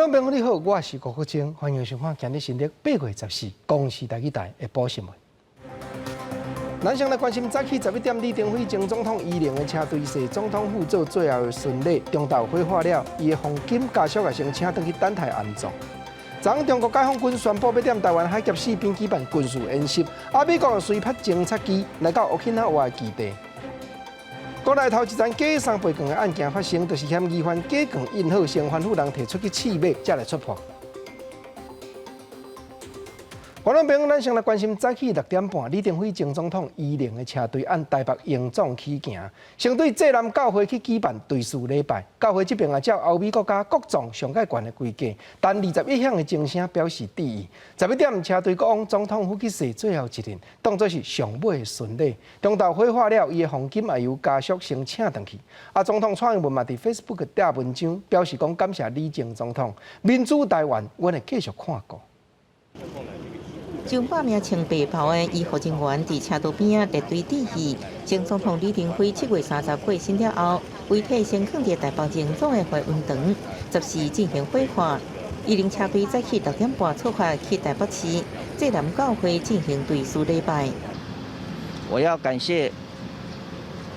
眾朋友你好，我是郭國清，歡迎收看今日新曆8月14公視台語台的報新聞。咱先來關心早起11點，李登輝前總統遺靈的車隊踅總統府做最後的巡禮，中晝火化了，伊的黃金家屬也先請轉去等待安葬。昨昏中國解放軍宣布欲佇台灣海峽四邊舉辦軍事演習，啊美國隨派偵察機來到沖繩的基地。國內頭一樁假三陪棺的案件發生，就是嫌疑犯假棺印好，先吩咐人提出去試買，才來出破。觀眾朋友，咱先來關心早起6點半，李登輝前總統遺靈的車隊按台北榮總起行，先對濟南教會去舉辦追思禮拜。教會這邊也照歐美國家國葬上蓋懸的規格，彈21響的鐘聲表示致意。11點，車隊閣往總統府去踅最後一輪，當作是上尾的巡禮。中晝火化了，伊的黃金也由家屬先請轉去。啊，總統蔡英文嘛佇 Facebook 貼文章，表示講感謝李前總統，民主台灣，阮會繼續看顧。上百名穿白袍的醫護人員佇車道邊仔列隊致意。前總統李登輝7月30過身了後，遺體先囥佇台北榮總的還魂堂，14進行火化。遺靈車隊早起6點半出發去台北市濟南教會進行追思禮拜。我要感謝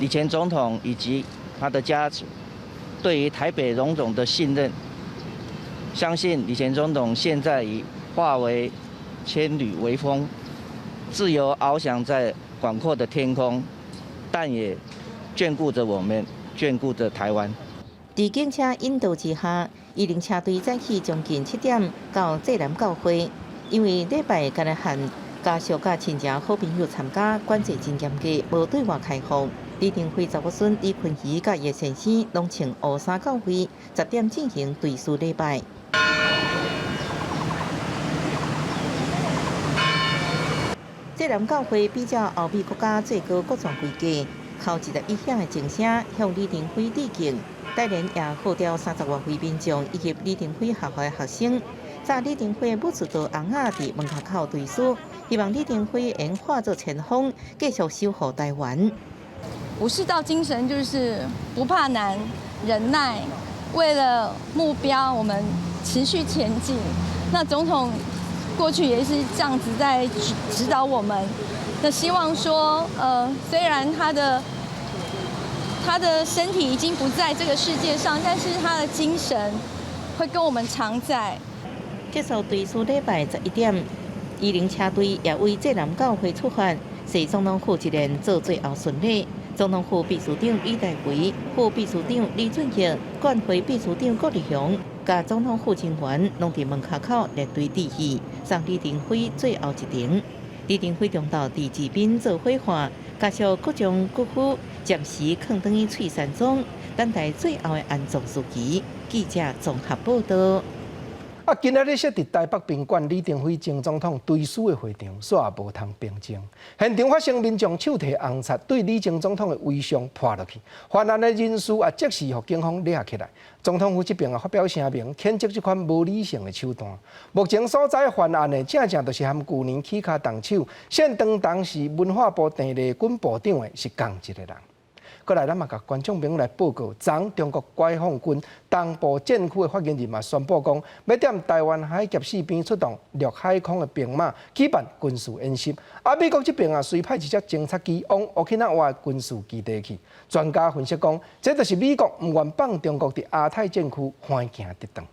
李前總統以及他的家族對於台北榮總的信任。相信李前總統現在已化為千縷微風，自由翱翔在廣闊的天空，但也眷顧着我們，眷顧着台灣。佇警車引導之下，遺靈車隊早起將近7點到濟南教會，因為禮拜干焦限家屬佮親情好朋友參加，管制真嚴格，無對外開放。李登輝查某孫李坤儀佮伊先生攏穿烏衫到位，10點進行追思禮拜。濟南教會比照歐美國家最高國葬規格，敲21響的鐘聲向李登輝致敬。台聯也號召30外位民眾以及李登輝學校的學生，紮李登輝的武士道尪仔佇門跤口追思，希望李登輝會化作千風，繼續守護台灣。武士道精神就是不怕難，忍耐，為了目標，我們持續前進。那總統過去也是這樣子在指導我們，那希望說，雖然他的身體已經不在這個世界上，但是他的精神會跟我們常在。結束追思禮拜11點，遺靈車隊也為濟南教會出發，踅總統府一連做最後巡禮。總統府秘書長李大維、副秘書長李俊傑、國會秘書長郭立雄、佮總統府人員攏佇門跤口列隊致意，送李登輝最後一程。李登輝中晝佇治濱做火化，家屬閣將骨灰暫時囥轉去翠山莊，等待最後的安葬時期。記者綜合報道。啊，今仔日設佇台北賓館李登輝前總統追思的會場，煞無通平靜。現場發生民眾手提紅漆對李前總統的遺像潑落去，犯案的人士也即時予警方掠起來。總統府這邊也發表聲明，譴責這款無理性的手段。目前所知犯案的正正就是和舊年起跤動手，現當當時文化部鄭麗君部長的是仝一个人。過來，咱嘛共觀眾朋友來報告，昨中國解放軍東部戰區的發言人嘛宣布講，欲佇台灣海峽四邊出動陸海空的兵馬舉辦軍事演習。啊，美國這邊啊，隨派一隻偵察機往沖繩的軍事基地去。專家分析講，這就是美國毋願放中國佇亞太戰區橫行直斷。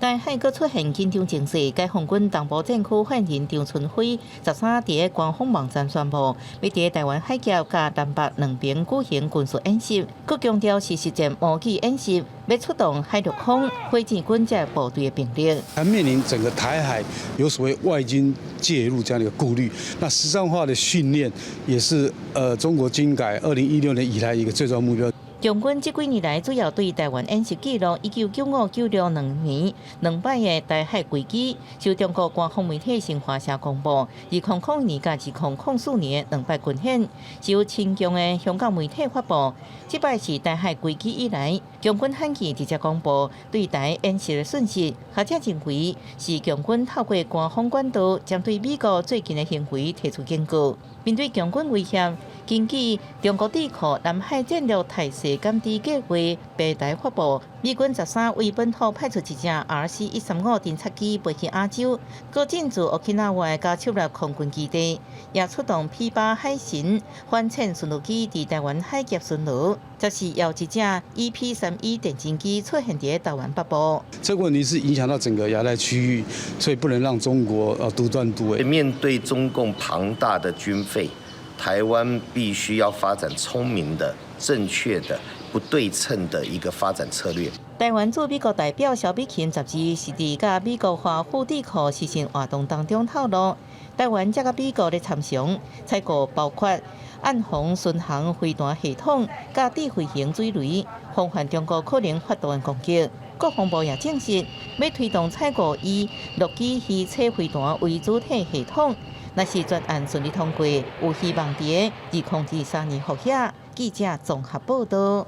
台海閣出現緊張情勢，解放軍東部戰區發言人張春輝13佇官方網站宣布，欲佇台灣海峽佮南北兩邊舉行軍事演習，閣強調是實戰模擬演習，欲出動海陸空火箭軍這部隊的兵力。它面臨整個台海有所謂外軍介入這樣的一個顧慮，那實戰化的訓練也是中國軍改2016年以來一個最重要目標。共軍這幾年來主要對台灣演習記錄，1995、96兩年兩擺的台海危機，受中國官方媒體新華社公布，2001年佮2004年兩擺軍演，受親共的香港媒體發布。這擺是台海危機以來，共軍罕見直接公布對台演習的訊息。學者認為是共軍透過官方管道，針對美國最近的行為提出警告。面對共軍威脅，根據中國智庫南海戰略態勢監視計劃平台發布，美軍13為本土派出一隻 RC-135偵察機飛去亞洲，閣進駐 Okinawa 加手立空軍基地，也出動 P-8海神反潛巡邏機佇台灣海峽巡邏。14有一隻 EP-3E 電偵機出現佇台灣北部。這個問題是影響到整個亞太區域，所以不能讓中國獨斷獨為。面對中共龐大的軍費，台灣必須要發展聰明的、正確的、不對稱的一個發展策略。台灣駐美國代表蕭美琴12是佇佮美國華府智庫視訊活動當中透露，台灣正佮美國咧參詳採購包括岸防巡航飛彈系統、佮智慧型水雷，防範中國可能發動的攻擊。國防部也證實，欲推動採購以陸基魚叉飛彈為主體系統。若是專案順利通過，有希望佇2023年服役。記者綜合報道。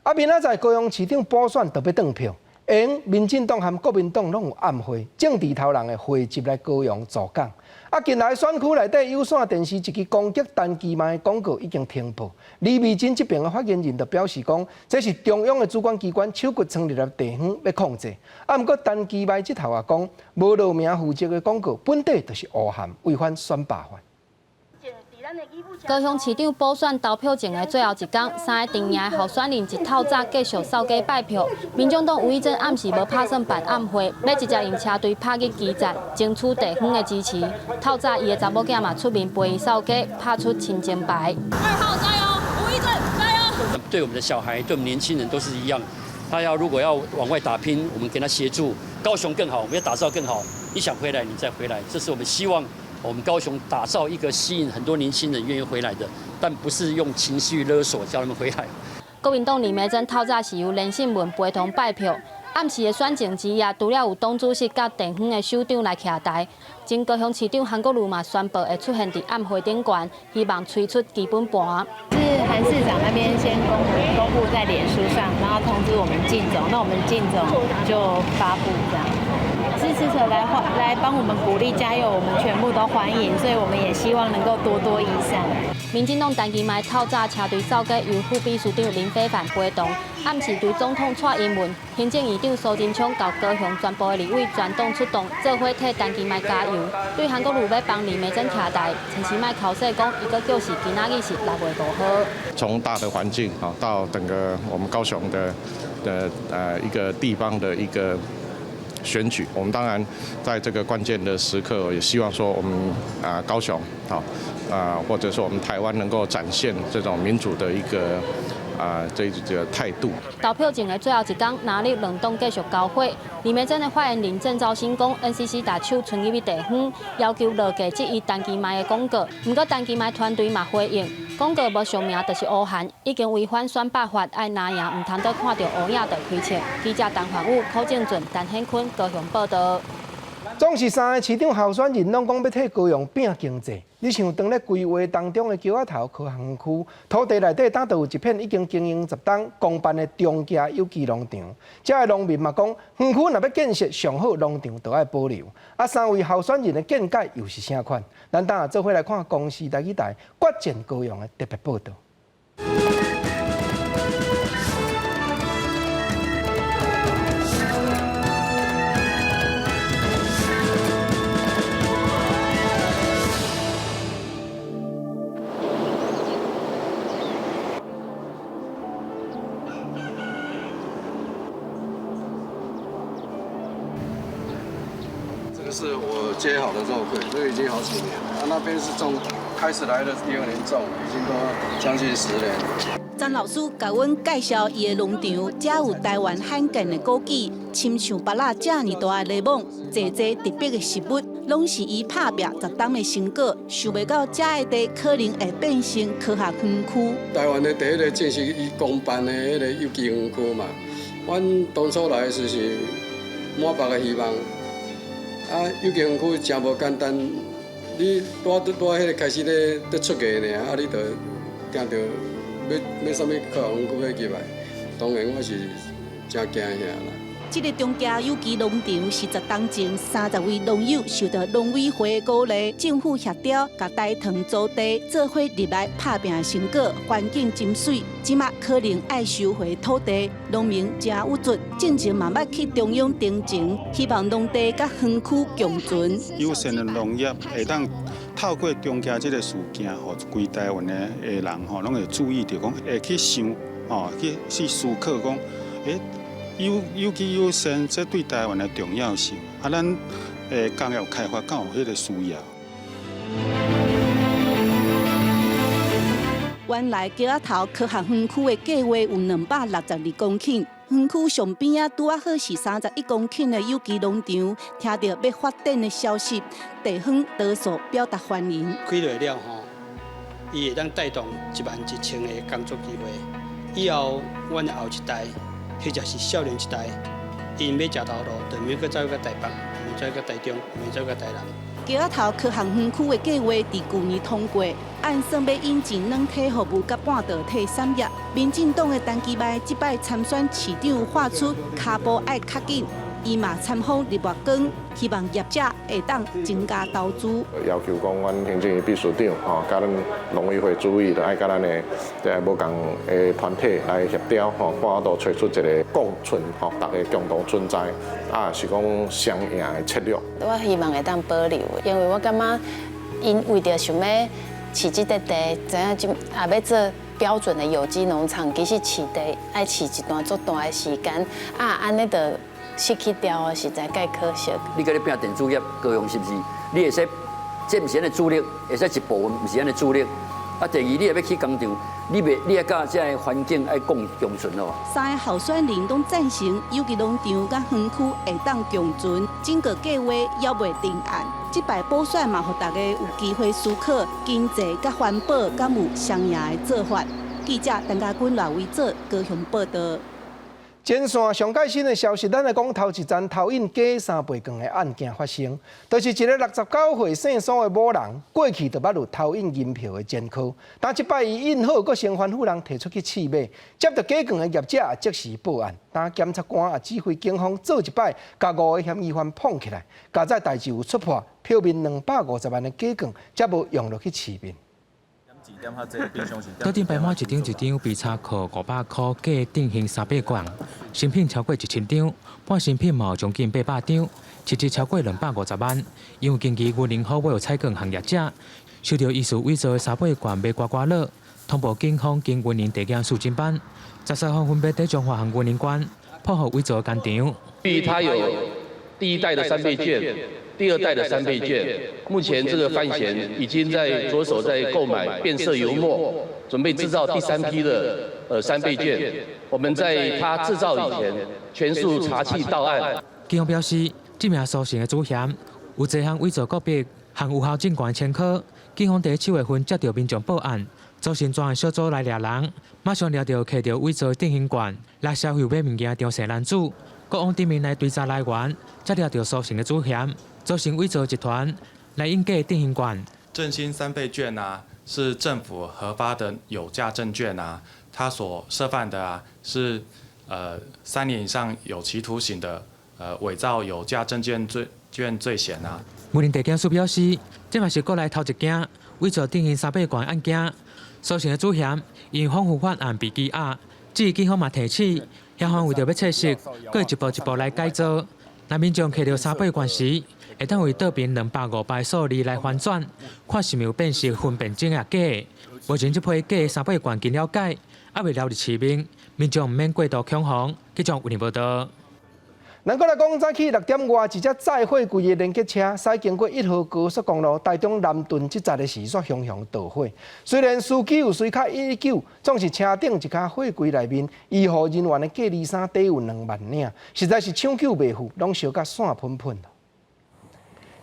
啊，明仔載高雄市長補選就欲斷票，因民進黨和國民黨攏有暗會，政治頭人會匯集來高雄助攻。啊，近來選區內底有線電視一支攻擊陳其邁的廣告已經停播。李美珍這邊的發言人就表示講，這是中央的主管機關手骨藏入來地方欲控制。啊，毋過陳其邁這頭也講，無露名負責的廣告本底就是烏函，違反選罷法。高雄市長補選投票前的最後一工，三個陣營的候選人一透早繼續掃街拜票。民眾黨吳益政暗時無拍算辦暗會，欲直接用車隊拍去基站，爭取地方的支持。透早伊的查某囝嘛出面陪伊掃街，拍出親情牌。2號加油，吳益政加油！對我們的小孩，對我們年輕人都是一樣。他要如果要往外打拼，我們給他協助。高雄更好，我們要打造更好。你想回來，你再回來，這是我們希望。我們高雄打造一個吸引很多年輕人願意回來的，但不是用情緒勒索叫他們回來。國民黨李眉蓁透早是由連勝文陪同拜票，暗時的選情之夜，除了有黨主席佮地方的首長來徛台，前高雄市長韓國瑜嘛宣布會出現佇暗會頂懸，希望催出基本盤。是韓市長那邊先公布在臉書上，然後通知我們靳總，那我們靳總就發布這樣。支持者來幫我們鼓勵加油，我們全部都歡迎，所以我們也希望能夠多多益善。民進黨陳其邁透早車隊掃街，由副秘書長林非凡陪同，暗時對總統蔡英文、行政院長蘇貞昌佮高雄全部的立委全黨出動，做伙替陳其邁加油。對韓國瑜欲幫李眉蓁徛台，陳其邁口說講，伊閣表示今仔日是6月5號。從大的環境啊，到整個我們高雄的一個地方的一個選舉，我們當然在這個關鍵的時刻，也希望說我們啊高雄啊，或者說我們台灣能夠展現這種民主的一個啊這個態度。投票前的最後一工，藍綠兩黨繼續交火。李眉蓁的發言人鄭昭新講，NCC 把手伸入去地方，要求落架質疑陳其邁的廣告。毋過陳其邁團隊嘛回應，廣告無署名就是烏函，已經違反選罷法，愛藍營毋通閣看著烏影就開槍。記者陳焕武、柯正俊、陳顯坤高雄報道。總是三個市長候選人攏講欲替高雄拼經濟。你像當咧規劃當中的橋仔頭科學園區土地內底，當就有一片已經經營10冬公辦的中家有機農場。遮的農民嘛講，園區若欲建設上好農場，就愛保留。啊，三位候選人的見解又是啥款？咱等下做伙來看公視台語台決戰高雄的特別報道。是我接好的肉桂，這個已經好幾年了。啊，那邊是種，開始來的第二年種，已經都將近10年。曾老師共阮介紹伊的農場，遮有台灣罕見的枸杞，親像芭樂遮爾大的檸檬，濟濟特別的食物，攏是伊拍拚10冬的成果。想袂到遮的地可能會變成科學園區。台灣的第一個正式以公辦的彼個有機園區嘛，阮當初來時是滿腹的希望。啊，有機園區誠無簡單，你拄拄拄彼個開始咧出芽爾，啊，你就驚著欲欲啥物科學園區欲入來，當然我是誠驚嚇啦。這个中嘉有機農場是10冬前30位農友受到農委會的鼓勵，政府協調，共台糖租地做伙入來拍拚成果，環境真媠。這馬可能愛收回土地，農民誠鬱卒，進前嘛捌去中央陳情，希望農地佮園區共存。友善的農業會當透過中嘉這个事件，予規台灣的人吼，攏會注意著講，會去想，吼去思考講，欸。有機友善，這對台灣的重要性。啊，咱工業開發敢有彼個需要。原來橋仔頭科學園區的計劃有262公頃，園區上邊仔拄仔好是31公頃的有機農場。聽著欲發展的消息，地方多數表達歡迎。開落了吼，伊會當帶動1萬1千個工作機會。以後，阮的後一代，或者是少年一代，𪜶欲食頭路，就免閣走去台北，免走去台中，免走去台南。橋仔頭科學園區的計劃佇舊年通過，按算欲引進軟體服務佮半導體產業。民進黨的陳其邁這擺參選市長，喊出跤步愛較緊，伊嘛參訪日月光，希望業者會當增加投資。要求講，阮行政院秘書長吼，佮咱農委會主委，著愛佮咱的這無仝的團體來協調吼，看法度揣出一个共存吼，大家共同存在，啊是講雙贏的策略。我希望會當保留，因為我感覺𪜶為著想欲飼這塊地，知影這也欲做標準的有機農場，其實飼地愛飼一段足大的時間，啊，按呢就失去掉，實在蓋可惜。你閣咧拚電子業，高雄是毋是？你會使，這毋是咱的主力，會使一部分毋是咱的主力。啊，第二，你若欲起工廠，你袂，你愛佮這个環境愛共共存咯。三个候選人攏贊成有機農場佮園區會當共存，整個計劃猶未定案。這擺補選嘛，予大家有機會思考經濟佮環保敢有雙贏的做法。記者陳家軍、賴維哲高雄報導。前線上蓋新的消息，咱來講頭一層偷印假三倍券的案件發生，就是一个69歲姓蘇的某人，過去就捌有偷印銀票的前科，但這擺伊印好，閣先吩咐人提出去試買，接著假券的業者也即時報案，當檢察官也指揮警方做一擺，共五个嫌疑犯膨起來，佳哉代誌有戳破，票面250萬的假券，才無用落去市面。桌頂擺滿一張一張被查扣500箍假振興三倍券，新品超過1000張，半新品嘛有將近800張，市值超過250萬。因為近期雲林好買彩券行業者，收著疑似偽造的三倍券買刮刮樂，通報警方經雲林地檢署偵辦，14號分別佇彰化和雲林縣破獲偽造工廠。他有第一代的三倍券。第二代的三倍券，目前這個范閒已經在着手在購買變色油墨，準備製造第三批的三倍券。我們在他製造以前，全數查緝到案。警方表示，這名蘇姓的主嫌有這項偽造國幣和有效證券前科。警方佇7月份接到民眾報案，組成專案小組來掠人，馬上掠著提著偽造振興券來消費買物件張姓男子，閣往店面來追查來源，才掠著蘇姓的主嫌。組成偽造集團來印假振興券。振興三倍券啊，是政府核發的有價證券啊，他所涉犯的啊是3年以上有期徒刑的偽造有價證券罪嫌啊。雲林地檢署表示，這嘛是國內頭一件偽造振興三倍券案件，蘇姓的主嫌因反覆犯案被羈押，至於警方嘛提醒，嫌犯為著欲測試，閣會一步一步來改造。若民眾提著三倍券時，會當為倒邊200、500數字來翻轉，看是毋有變色分辨真抑假。目前這批假三倍券經了解，猶未流入市面，民眾毋免過度恐慌。記者有報道。咱閣來講，早起6點外，一隻載貨櫃的連結車駛經過1號高速公路台中南屯這站的時，煞雄雄著火。雖然司機有隨敲119，總是車頂一跤貨櫃內面醫護人員的隔離衫底有2萬領，實在是搶救袂赴，攏燒甲散噴噴。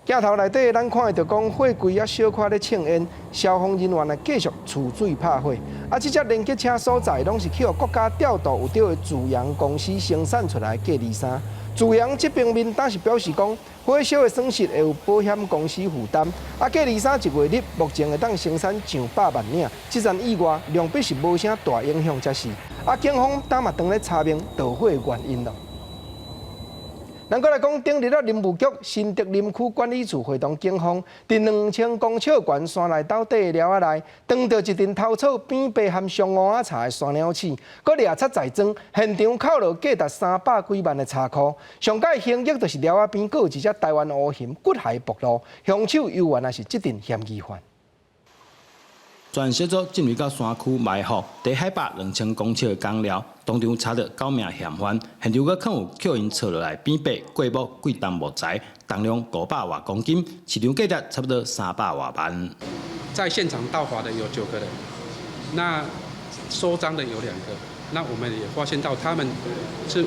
鏡頭內底，咱看會著講貨櫃猶小可咧衝煙，消防人員來繼續持水拍火。啊，這隻連結車所在，攏是去予國家調度有著的自營公司生產出來的隔離衫。自營這邊面當時表示講，火燒的損失會由保險公司負擔。啊，隔離衫一月日目前會當生產上百萬領，這層意外量必是無啥大影響才是。啊，警方當嘛當咧查明著火的原因咯。咱閣來講，頂日啊，林務局新竹林區管理處會同警方，佇2000公尺懸山內斗底的寮仔內，撞著一陣偷草扁白含雙烏仔茶的山鳥鼠，閣掠賊在裝，現場扣落價值300幾萬的茶箍。上蓋凶役就是寮仔邊閣有一隻台灣烏熊骨骸暴露，兇手猶原也是這陣嫌疑犯。專案小組進入到山區埋伏，佇海拔2000公尺的工寮，當場查著九名嫌犯，現場閣看有予𪜶採落來扁白過木貴重木材，重量500外公斤，市場價值差不多300外萬。在現場盜伐的有9個人，那收贓的有2個，那我們也發現到他們是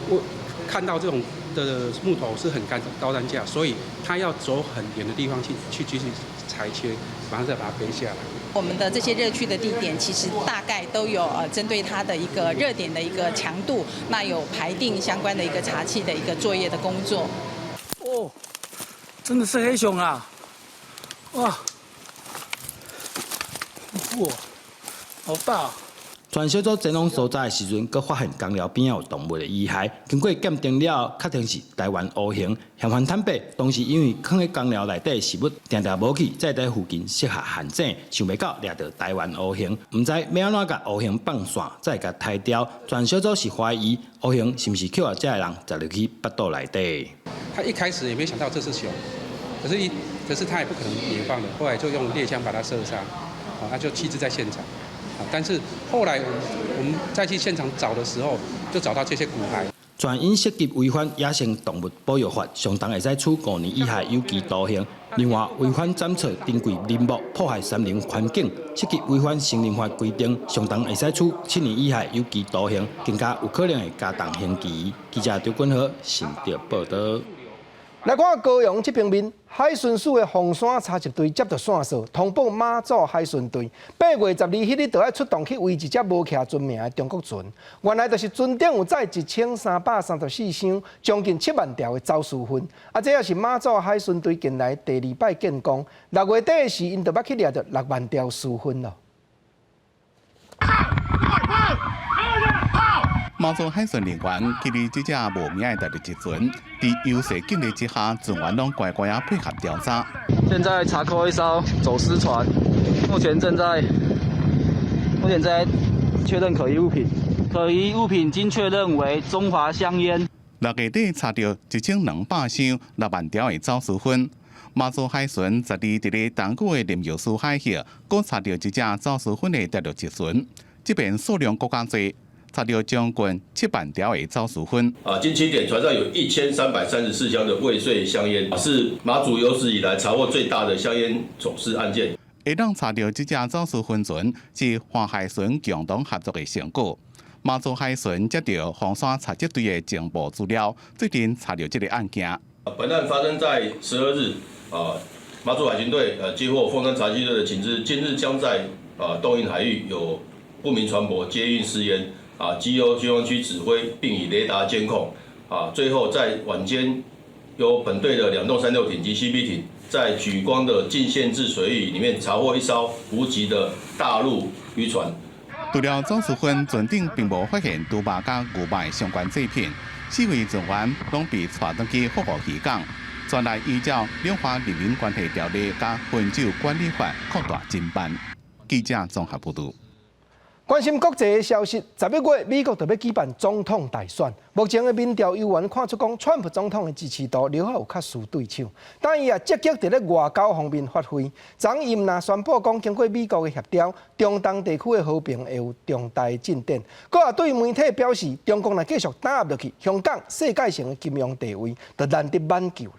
看到這種的木頭是很高高單價，所以他要走很遠的地方去繼續裁切，然後再把它背下來。我們的這些熱區的地點，其實大概都有針對它的一個熱點的一個強度，那有排定相關的一個查緝的一個作業的工作。哦，真的是黑熊啊！哇，哇，好大！專案小組前往所在的時陣，閣發現工寮邊仔有動物的遺骸。經過鑑定了後，確定是台灣烏熊。嫌犯坦白，當時因為囥佇工寮內底的食物定定無去，才佇附近設下陷阱，想袂到掠著台灣烏熊，毋知欲按怎共烏熊放線，再共刣掉。專案小組是懷疑烏熊是毋是予這个人食入去腹肚內底。他一開始也沒想到這是熊，可是他也不可能野放的，後來就用獵槍把它射殺，啊，他就棄置在現場。但是後來我們再去現場找的時候，就找到這些骨骸。全因涉及違反野生動物保育法，上重會使處5年以下有期徒刑。另外，違反斬伐珍貴林木、破壞山林環境，涉及違反森林法規定，上重會使處7年以下有期徒刑，更加有可能會加重刑期。記者張君和新竹報導。來看高雄這邊面，海巡署的鳳山查緝隊接著線索，通報馬祖海巡隊。8月12彼日，就愛出動去圍一隻無徛船名的中國船。原來就是船頂有載1334箱，將近7萬條的走私薰。啊，這也是馬祖海巡隊近來第二擺建功。6月底的時，𪜶就欲去掠著6萬條私薰囉。馬祖海巡人員羈留這隻無名的大陸籍船，佇優勢警力之下，船員攏乖乖仔配合調查。現在查扣一艘走私船，目前在確認可疑物品，可疑物品經確認為中華香菸。6月底查著1200箱6萬條的走私薰，馬祖海巡12佇咧東莒的林藥師海域，閣查著一隻走私薰的大陸籍船，這邊數量閣較濟。查著將近7萬條的走私薰。啊，近七點船上有1334箱的未稅香菸，是馬祖有史以來查獲最大的香菸走私案件。會當查著這隻走私薰船，是華海巡共同合作的成果。馬祖海巡接著鳳山查緝隊的情報資料，最近查著這个案件。本案發生在12日，啊，馬祖海巡隊接獲鳳山查緝隊的情資，近日將在東引海域有不明船舶接運私菸。啊，經由軍方區指揮，並以雷達監控，啊，最後在晚間由本隊的兩棟36艇及 CB 艇，在莒光的禁限制水域裡面查獲一艘無籍的大陸漁船。除了走私薰，船頂並無發現豬肉佮牛肉的相關製品，四位船員攏被帶轉去福澳漁港，轉來依照《兩岸人民關係條例》佮薰酒管理法擴大偵辦。記者綜合報導。關心國際的消息，11月美國就欲舉辦總統大選。目前的民調猶原看出講，川普總統的支持度略可有較輸對手，但伊也積極佇咧外交方面發揮。昨伊毋但宣布講，經過美國的協調，中東地區的和平會有重大的進展。閣也對媒體表示，中國若繼續打壓落去，香港世界性的金融地位就難得挽救了。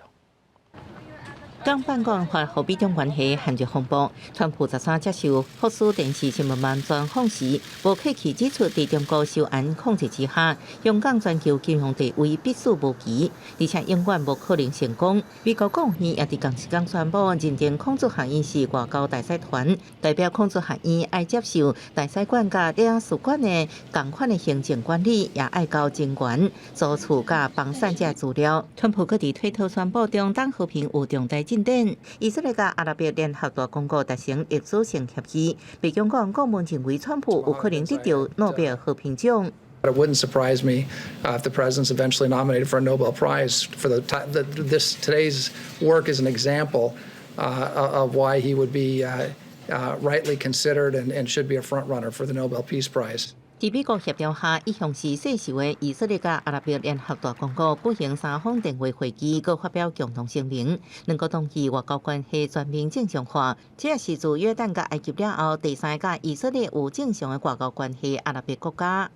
港版國安法予美中關係陷入風暴。川普13接受福斯電視新聞網專訪時，無客氣指出，佇中國受嚴控制之下，香港全球金融地位必死無疑，而且永遠無可能成功。美國國務院也佇仝時間宣布認定孔子學院是外交大使團，代表孔子學院愛接受大使館佮領事館的仝款的行政管理，也愛交人員租厝佮房產這資料。川普閣佇推特宣布，中東和平有重大進展，以色列佮阿拉伯聯合大公國達成歷史性協議。白宮講顧問認為，川普有可能得著諾貝爾和平獎。It wouldn't surprise me if the president's eventually nominated for a Nobel Prize for this today's work is an example of why he would be rightly considered and should be a frontrunner for the Nobel Peace Prize. 佇美國協調下，一向是世仇的以色列佮阿拉伯聯合大公國舉行三方電話會議，閣發表共同聲明，兩國同意外交關係全面正常化。這也是自約旦佮埃及了後，第三个佮以色列有正常的外交關係阿拉伯國家。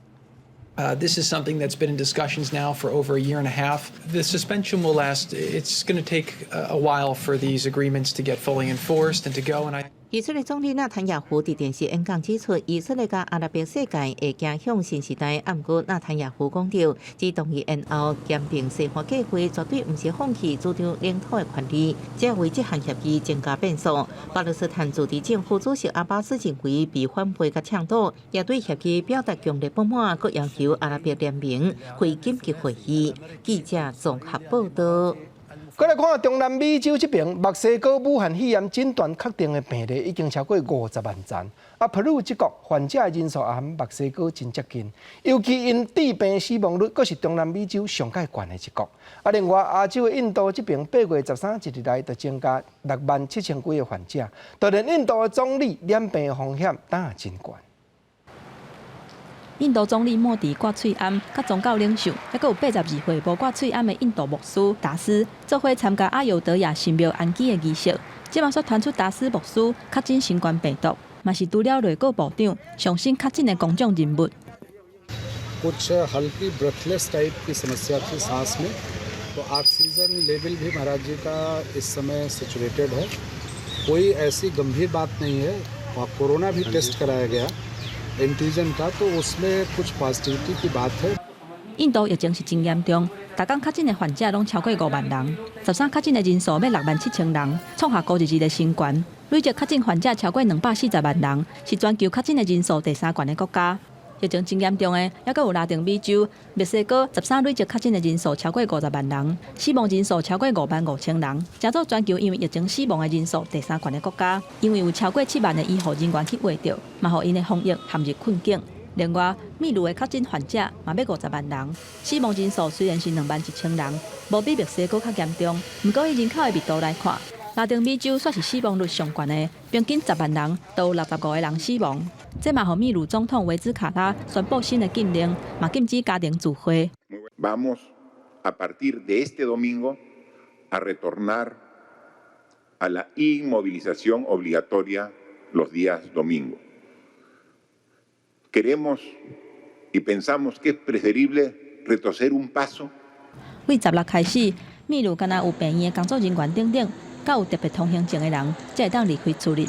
This is something that's been in discussions now for over a year and a half. The suspension will last. It's going to take a while for these agreements to get fully enforced and to go. And I 以色列總理納坦雅胡佇電視演講指出，以色列佮阿拉伯世界會走向新時代。毋過納坦雅胡講著，只同意延後兼併西岸計劃，絕對毋是放棄主張領土的權利，這為這項協議增加變數。巴勒斯坦自治政府主席阿巴斯認為被反背佮搶賭，也對協議表達強烈不滿，閣要求阿拉伯聯盟開緊急會議。記者綜合報道。過來看中南美洲這爿，墨西哥武漢肺炎診斷確定的病例已經超過50萬人。啊，秘魯這國患者的人數也和墨西哥真接近，尤其𪜶致病死亡率，閣是中南美洲上蓋懸的一國。啊，另外亞洲的印度這爿8月13一日來就增加6萬7千幾个患者，就連印度的總理染病風險當然真懸。印度總理莫迪掛喙罨，佮宗教領袖，猶閣有82歲無掛喙罨的印度牧師達斯，做伙參加阿尤德亞神廟安居的儀式。這馬煞傳出達斯牧師確診新冠病毒，嘛是除了內閣部長上新確診的公眾人物。 कुछ हल्की breathless type की समस्या थी सांस में, तो oxygen level भी महाराज जी का इस समय सेचुरेटेड है। कोई ऐसी गंभीर बात नहीं है और कोरोना भी टेस्ट कराया गया एंटीजन का, तो उसमें कुछ पॉजिटिविटी की बात है。印度疫情是真嚴重，逐工確診的患者攏超過5萬人，13確診的人數欲6萬7千人，創下孤日的新高。累計確診患者超過240萬人，是全球確診的人數第三懸的國家。疫情真嚴重的，猶閣有拉丁美洲、墨西哥，13累計確診的人數超過50萬人，死亡人數超過5萬5千人，成做全球因為疫情死亡的人數第三懸的國家。因為有超過7萬的醫護人員去秽著，嘛予𪜶的防疫陷入困境。另外，秘魯的確診患者嘛欲50萬人，死亡人數雖然是2萬1千人，無比墨西哥較嚴重。毋過以人口的密度來看，拉丁美洲煞是死亡率上懸的，平均10萬人都有65個人死亡。這嘛予秘魯總統維茲卡拉宣布新的禁令，嘛禁止家庭聚會。 Vamos a partir de este domingo a retornar a la inmovilización obligatoria los días domingo. Queremos y pensamos que es preferible retroceder un paso. 對16開始，秘魯敢若有病院的工作人員等等，佮有特別通行證的人，才會當離開厝裡。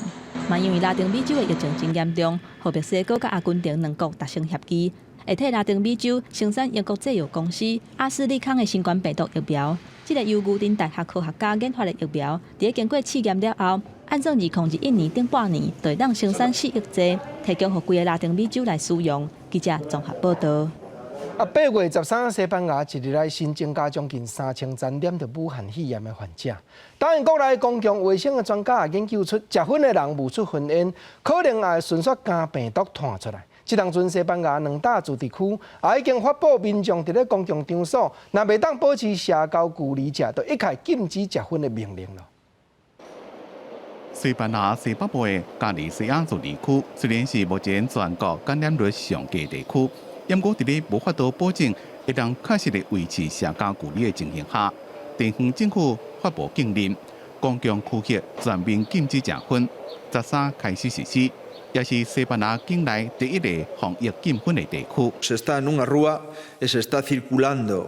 嘛因為拉丁美洲的疫情真嚴重，予墨西哥佮阿根廷兩國達成協議，會替拉丁美洲生產英國製藥公司阿斯利康的新冠病毒疫苗。這個由牛津大學科學家研發的疫苗，佇咧經過試驗了後，按算2021年頂半年就會當生產4億劑，提供予規个拉丁美洲來使用。記者綜合報道。啊，8月13，西班牙一日內新增加將近3000人染著武漢肺炎的患者。當然，國內公共衛生的專家也研究出，食薰的人冒出薰煙，可能也會順紲將病毒傳出來。這當陣西班牙兩大自治區也已經發布民眾佇咧公共場所，若袂當保持社交距離者，就一概禁止食薰的命令囉。西班牙西北部的加利西亞自治區雖然是目前全國感染率上低地區，毋過佇咧無法度保證會當確實的維持社交距離的情形下，地方政府發布禁令，公共區域全面禁止食薰，13開始實施，也是西班牙境內第一個防疫禁薰的地區。 Se está nunha rúa e se está circulando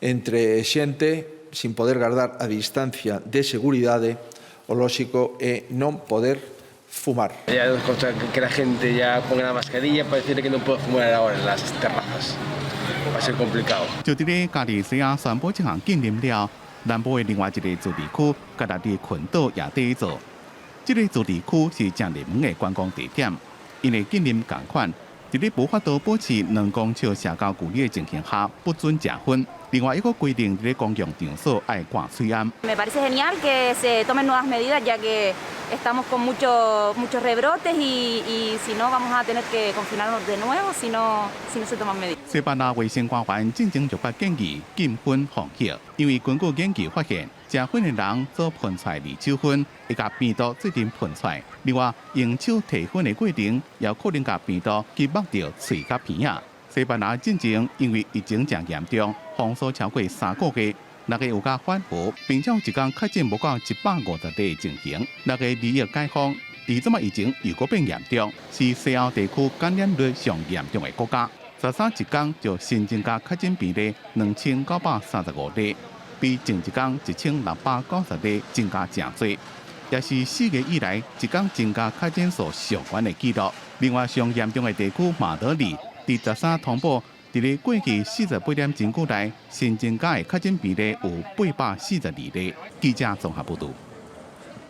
entre xente sin poder guardar a distancia de seguridade, o lóxico é non poder fumar. Ya nos consta que la gente ya ponga la mascarilla para decirle que no puede fumar ahora en las terrazas. Va a ser complicado. 就佇咧加利西亞宣布這項禁令了，南部的另外一个自治區加納利群島也佇做。這个自治區是誠熱門的觀光地點，𪜶的禁令仝款，佇咧無法度保持2公尺社交距離的情形下，不准食薰。另外一個規定，佇咧公共場所愛掛喙罨。 Me parece genial que se tomen nuevas medidas, ya que Estamos con muchos muchos rebrotes y si no vamos a tener que confinarnos de nuevo si no se toman medidas。西班牙衛生官員進前就發建議禁薰防疫，因為根據研究發現，食薰的人所噴出來二手薰會共病毒做陣噴出來。另外，用手提薰的過程，也可能共病毒擊捌著喙佮鼻仔。西班牙進前因為疫情誠嚴重，封鎖超過3個月，六月有較緩和，並且有一工確診無到150例情形。六月2日解封，而這擺疫情又閣變嚴重，是西歐地區感染率上嚴重的國家。13一工就新增加確診病例2935例，比前一工1690例增加誠濟，也是4月以來一工增加確診數上懸的紀錄。另外，上嚴重的地區馬德里，佇13通報，佇咧過去48點鐘內，新增加的確診病例有842例。記者綜合報導。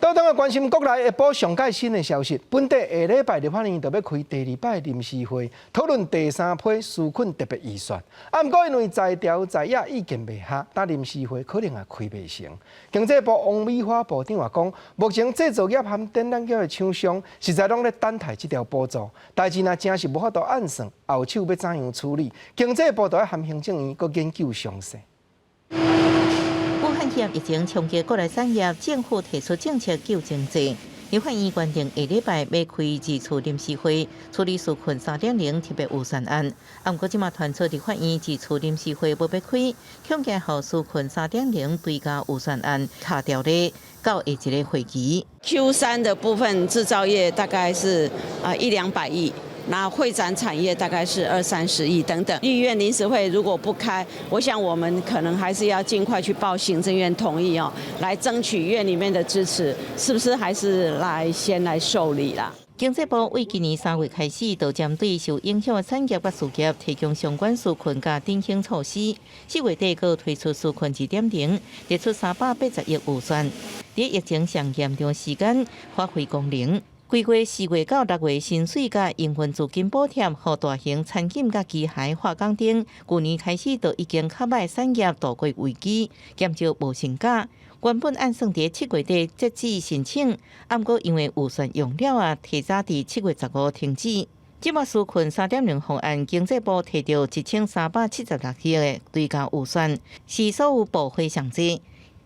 倒轉來關心國內一波上蓋新的消息，本地下禮拜立法院就欲開第二擺臨時會，討論第三批紓困特別預算。啊，毋過因為在朝在野意見袂合，但臨時會可能也開袂成。經濟部王美花部長也講，目前製造業和展覽業的廠商實在攏咧等待這條補助，代誌若真是無法度按算，後手欲怎樣處理？經濟部就愛和行政院閣研究詳細。武漢肺炎疫情衝擊國內產業，政府提出政策救經濟。立法院決定下禮拜欲開二次臨時會，處理紓困3.0特別預算案。啊，毋過這馬傳出立法院二次臨時會無欲開，恐驚予紓困3.0追加預算案卡掉咧，到下一個會期。 Q3的部分製造業大概是啊一兩百億。那會展產業大概是二三十億等等。立院臨時會如果不開，我想我們可能還是要盡快去報行政院同意哦，來爭取院裡面的支持，是不是還是來先來受理啦？經濟部為今年3月開始，就針對受影響的產業佮事業提供相關紓困佮振興措施。4月底閣推出紓困2.0，提出380億預算。佇疫情上嚴重時間發揮功能。規劃4月到6月薪水佮營運資金補貼，予大型餐飲佮機械化工等，舊年開始就已經較䆀產業度過危機，減少無薪假。原本按算佇7月底截止申請，毋過因為預算用了啊，提早佇7月15停止。這馬紓困3.0方案，經濟部提著1376億的追加預算，是所有部會上濟。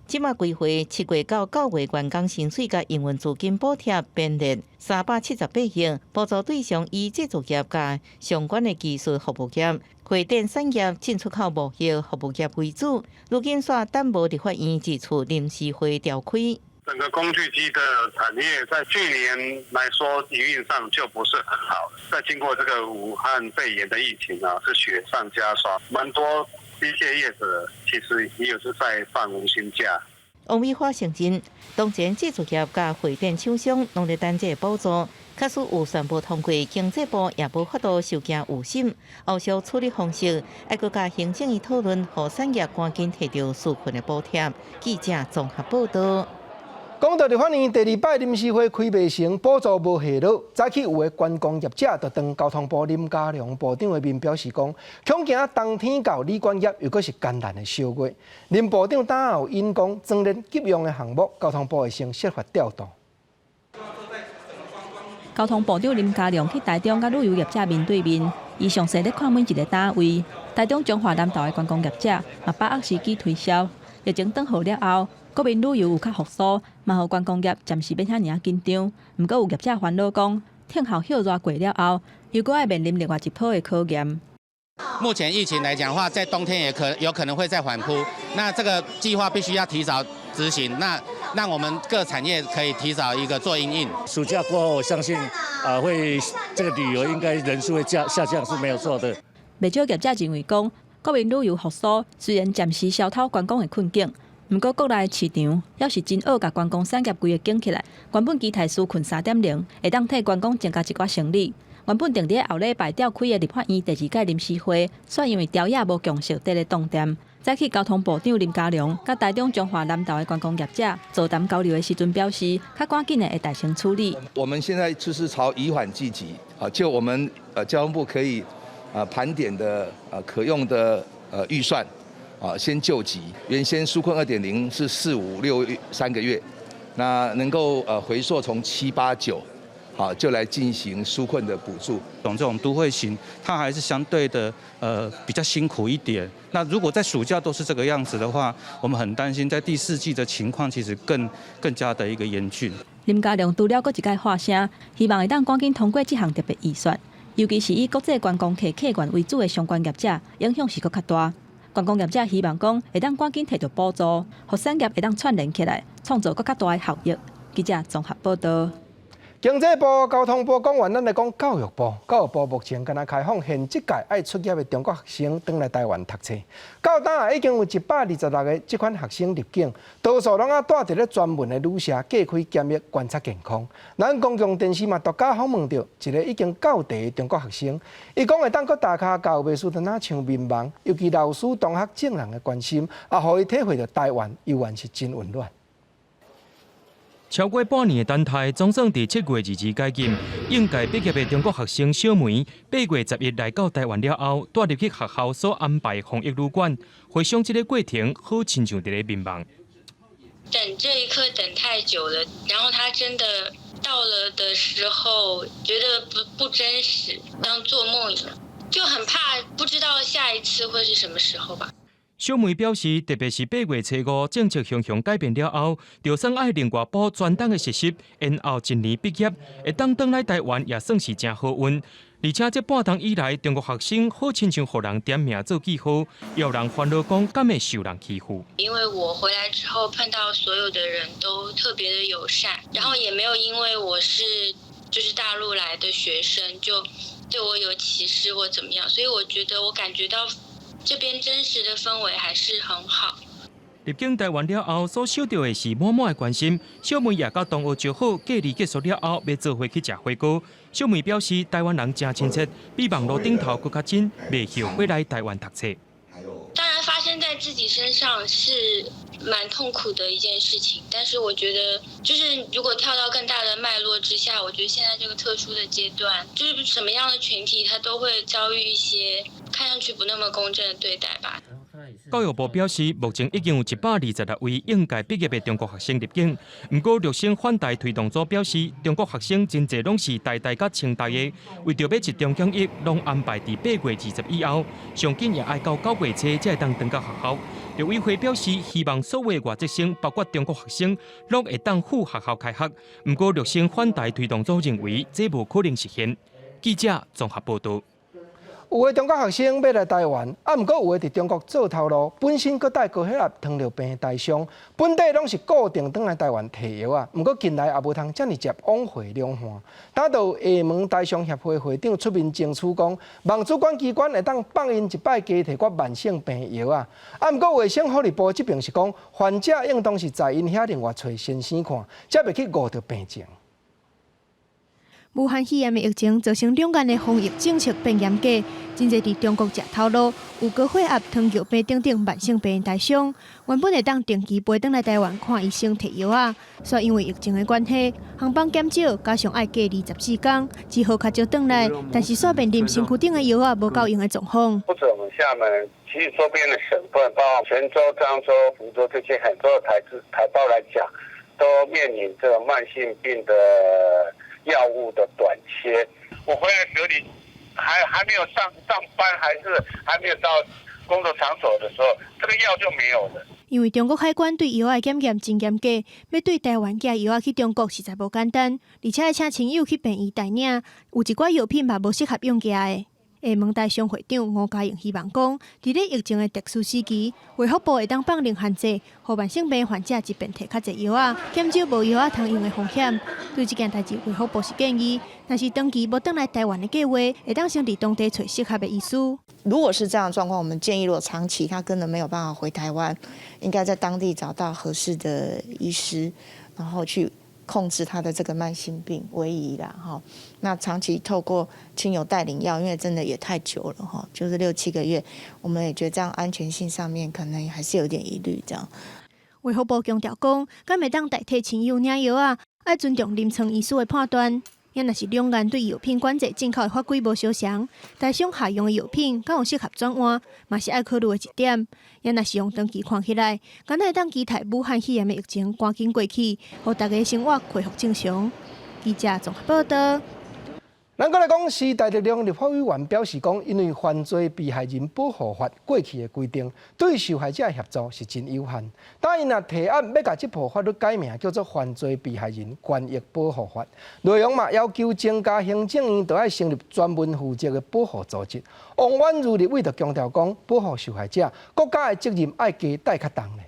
這馬規劃7月到9月員工薪水佮營運資金補貼編列378億，補助對象以製造業佮相關的技術服務業、會展產業、進出口貿易服務業為主。如今煞等無立法院這次臨時會調開。整個工具機的產業在去年來說營運上就不是很好，再經過這個武漢肺炎的疫情啊，是雪上加霜，蠻多機械業者其實也有是在放無薪假。王美花承認，當前製造業佮會展廠商攏咧等這個補助，假使預算無通過，經濟部也無法度收驚預審，後續處理方式愛閣佮行政院討論，予產業趕緊提著紓困的補貼。記者綜合報道。講到立法院第二擺臨時會開袂成，補助無下落，早起有的觀光業者就當交通部林佳龍部長的面表示講，恐驚冬天到旅館業又閣是艱難的小月。林部長當後引講，專聯急用的項目，交通部會先設法調度。交通部長林佳龍去台中佮旅遊業者面對面，伊詳細咧看每一个單位。台中彰化南投的觀光業者嘛把握時機推銷，疫情轉好了後，國民旅遊有較復甦，嘛予觀光業暫時免遐爾仔緊張。毋過有業者煩惱講，天候歇熱過了後，又閣愛面臨另外一波的考驗。目前疫情來講的話，在冬天也可有可能會再反撲，那這個計劃必須要提早執行，那讓我們各產業可以提早一個做因應。暑假過後，我相信啊會這個旅遊應該人數會降下降是沒有錯的。袂少業者認為講，國民旅遊復甦雖然暫時消透觀光的困境，毋過國內市場猶是真僫共觀光產業規个景起來。原本期待紓困3.0會當替觀光增加一寡生意。原本定佇後禮拜召開的立法院第二屆臨時會，煞因為朝野無共識，佇咧擋電。早起交通部長林佳龍佮台中彰化南投的觀光業者座談交流的時陣表示，較趕緊的會代先處理。我們現在就是朝以緩濟急啊，就我們交通部可以啊盤點的可用的預算啊先救急。原先紓困2.0是四五六3個月，那能夠回溯從七八九，好就來進行紓困的補助。這種都會型，它還是相對的比較辛苦一點。那如果在暑假都是這個樣子的話，我們很擔心在第四季的情況其實更加的一個嚴峻。林佳龍除了閣一擺發聲，希望會當趕緊通過這項特別預算，尤其是以國際觀光客客源為主的相關業者，影響是閣較大。觀光業者希望講會當趕緊提著補助，予產業會當串聯起來，創造閣較大的效益。記者綜合報道。經濟部、交通部講完，咱來講教育部。教育部目前敢若開放現這屆愛出業的中國學生轉來台灣讀冊。到今啊，已經有126個這款學生入境，多數攏猶蹛佇咧專門的旅社隔開檢疫觀察健康。咱公共電視嘛，獨家訪問著一个已經到地的中國學生，伊講會當閣踏跤到袂輸若像眠夢，尤其老師、同學眾人的關心，也予伊體會著台灣猶原是真溫暖。超過半年的等待，總算佇7月22解禁。應屆畢業的中國學生小梅，8月11來到台灣了後，蹛入去學校所安排防疫旅館，回想這个過程，好親像佇咧眠夢。等這一刻等太久了，然後他真的到了的時候，覺得不真實，像做夢一樣，就很怕不知道下一次會是什麼時候吧。小梅表示，特別是8月初5政策雄雄改變了後，就算愛另外補專檔的實習，延後一年畢業，會當轉來台灣也算是誠好運。而且這半冬以來，中國學生好親像予人點名做記號，有人煩惱講敢會受人欺負。因為我回來之後碰到所有的人都特別的友善，然後也沒有因為我是就是大陸來的學生就對我有歧視或怎麼樣，所以我覺得我感覺到這邊真實的氛圍還是很好。入境台灣了後，所受著的是滿滿的關心。小梅也佮同學約好，隔離結束了後，欲做伙去食火鍋。小梅表示，台灣人誠親切，比網路頂頭閣較真，袂後悔來台灣讀冊。當然，發生在自己身上是蠻痛苦的一件事情，但是我覺得，就是如果跳到更大的脈絡之下，我覺得現在這個特殊的階段，就是什麼樣的群體，他都會遭遇一些看上去不那麼公正的對待吧。教育部表示，目前已經有126位應屆畢業的中國學生入境。毋過，陸生返台推動組表示，中國學生真濟攏是台大佮清大的，為著欲集中檢疫，攏安排佇8月20以後，上緊也愛到9月初才會當轉到學校。陸委會表示，希望所有外籍生，包括中國學生，攏會當赴學校開學。毋過，陸生返台推動組認為，這無可能實現。記者綜合報導。有的中國學生欲來台灣，啊，毋過有的佇中國做頭路，本身閣帶高血壓、糖尿病的台商，本底攏是固定轉來台灣提藥仔，毋過近來也無通遮爾捷往回兩岸。當到廈門台商協會會長出面爭取講，望主管機關會當放𪜶一擺加提寡慢性病藥仔。啊，毋過衛生福利部這邊是講，患者應當是在𪜶遐另外揣先生看，才袂去誤著病情。武漢肺炎的疫情造成兩岸的防疫政策變嚴格，真濟佇中國食頭路、有高血壓、糖尿病等等慢性病的台商，原本會當定期飛轉來台灣看醫生提藥仔，煞因為疫情的關係，航班減少，加上愛隔離14天，只好較少轉來。但是煞面臨身軀頂的藥仔無夠用的狀況。不止我們廈門，其實周邊的省份，包括泉州、漳州、福州這些很多的台資台胞來講，都面臨這個慢性病的藥物的短缺。我回來隔離，還沒有上班，還是還沒有到工作場所的時候，這個藥就沒有了。因為中國海關對藥仔檢驗真嚴格，欲對台灣寄藥仔去中國實在無簡單，而且愛請親友去病院代領，有一寡藥品嘛無適合用寄的。廈門台商會長吳嘉榮希望講，佇咧疫情的特殊時期，衛福部會當放寬限制，予慢性病患者一遍提較濟藥仔，減少無藥仔通用的風險。對這件代誌，衛福部是建議，若是長期無轉來台灣的計劃，會當先佇當地揣適合的醫師。如果是這樣的狀況，我們建議，如果長期他根本沒有辦法回台灣，應該在當地找到合適的醫師，然後去控制他的這個慢性病為宜啦，哈。那長期透過親友代領藥，因為真的也太久了，哈，就是六七個月，我們也覺得這樣安全性上面可能還是有點疑慮，這樣。衛福部強調講，敢會當代替親友領藥仔，愛尊重臨床醫師的判斷。也若是兩岸對藥品管制進口的法規無相仝，台商下用的藥品敢有適合轉換，嘛是愛考慮的一點。也若是用長期看起來，敢會當期待武漢肺炎的疫情趕緊過去，予大家生活恢復正常。記者綜合報道。咱閣來講，時代力量立法委員表示講，因為犯罪被害人保護法過去的規定，對受害者的協助是真有限。但𪜶若提案欲共這部法律改名叫做《犯罪被害人權益保護法》，內容嘛要求增加行政院都愛成立專門負責的保護組織。王婉諭立委就強調講，保護受害者，國家的責任愛加帶較重咧。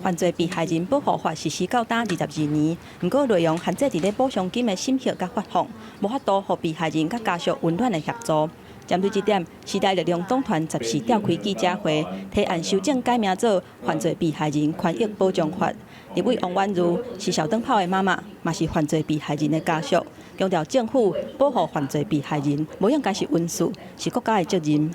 犯罪被害人保護法實施到今22年，毋過內容限制佇咧補償金的審核佮發放，無法度予被害人佮家屬溫暖的協助。針對這點，時代力量黨團14召開記者會，提案修正改名做《犯罪被害人權益保障法》。立委王婉諭是小燈泡的媽媽，嘛是犯罪被害人的家屬，強調政府保護犯罪被害人，無應該是恩賜，是國家的責任。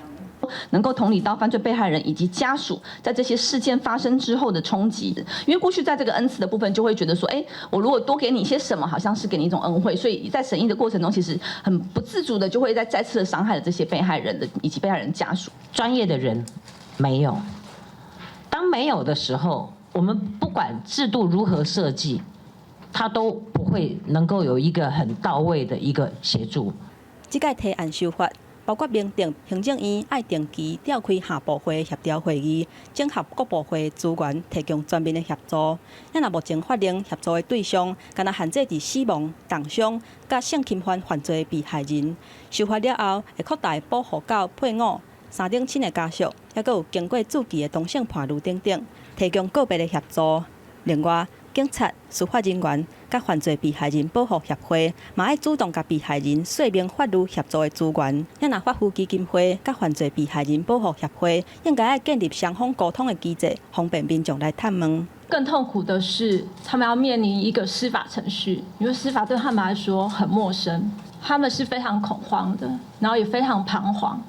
能夠同理到犯罪被害人以及家屬在這些事件發生之後的衝擊，因為過去在這個恩賜的部分就會覺得說，哎，我如果多給你一些什麼，好像是給你一種恩惠，所以在審議的過程中，其實很不自主的就會再再次的傷害了這些被害人的以及被害人家屬。專業的人沒有，當沒有的時候，我們不管制度如何設計，它都不會能夠有一個很到位的一個協助。這屆提案修法，包括明定行政院愛定期召開跨部會協調會議，整合各部會資源，提供全面的協助。咱若目前法令協助的對象，干焦限制佇死亡、重傷佮性侵犯犯罪被害人。修法了後，會擴大保護到配偶、三等親的家屬，抑閣有經過注記的同性伴侶等等，提供個別的協助。另外，警察、司法人員佮犯罪被害人保護協會，嘛愛主動共被害人說明法律協助的資源。咱若法扶基金會佮犯罪被害人保護協會，應該愛建立雙方溝通的機制，方便民眾來探問。更痛苦的是，他們要面臨一個司法程序，因為司法對他們來說很陌生，他們是非常恐慌的，然後也非常彷徨，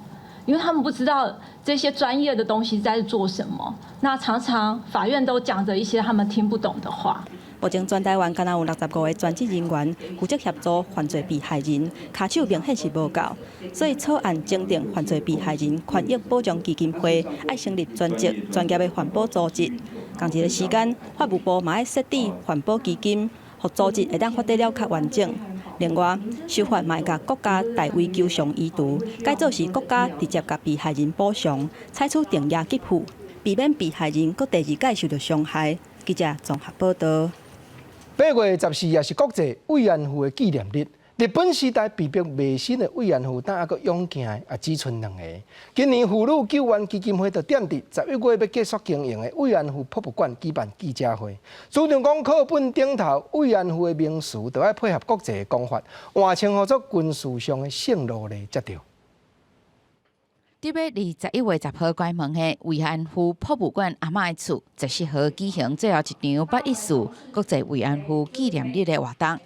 因為他們不知道這些專業的東西在做什麼。那常常法院都講着一些他們聽不懂的話。目前全台灣干焦有65個專職人員負責協助犯罪被害人，跤手明顯是無夠，所以草案增訂犯罪被害人權益保障基金會愛成立專職專業的犯保組織。仝一个時間，法務部嘛愛設置犯保基金，予組織會當發展了較完整。另外，修法嘛會共國家代為求償移除，改做是國家直接共被害人補償，採取定額給付，避免被害人閣第二擺受著傷害。記者綜合報道。8月14也是國際慰安婦的紀念日。日本時代被迫賣身的慰安婦，但猶閣勇健的也只賰兩个。今年婦女救援基金會就踮佇11月欲結束經營的慰安婦博物館舉辦記者會，主張講課本頂頭慰安婦的名詞，著愛配合國際的講法，換稱呼做軍事上的性奴隸才對。佇欲21月10號關門的慰安婦博物館阿嬤的厝，14號舉行最後一場八一四國際慰安婦紀念日的活動。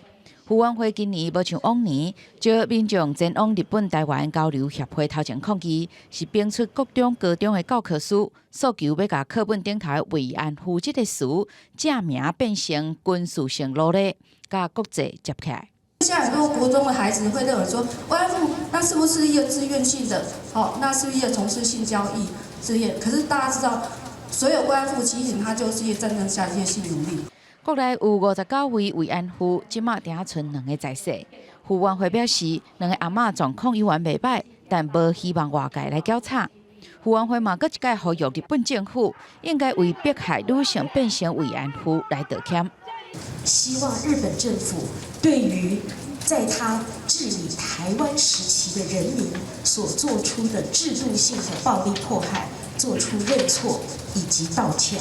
婦援會今年無像往年，召民眾前往日本台灣交流協會頭前抗議，是評出國中、高中的教科書，訴求欲共課本頂頭慰安婦這个詞正名變成軍事性奴隸，佮國際接起來。現在很多國中的孩子會認為說，慰安婦那是不是一個自願性的？哦，那是不是一個從事性交易自願？可是大家知道，所有慰安婦其實他就是一個戰爭下一個性奴隸。國內有59位慰安婦，這馬定賰兩个在世。婦援會表示，兩个阿嬤狀況猶原袂䆀，但無希望外界來攪吵。婦援會嘛，閣一擺呼籲日本政府應該為迫害女性變成慰安婦來道歉。希望日本政府對於在他治理台灣時期的人民所做出的制度性的暴力迫害，做出認錯以及道歉。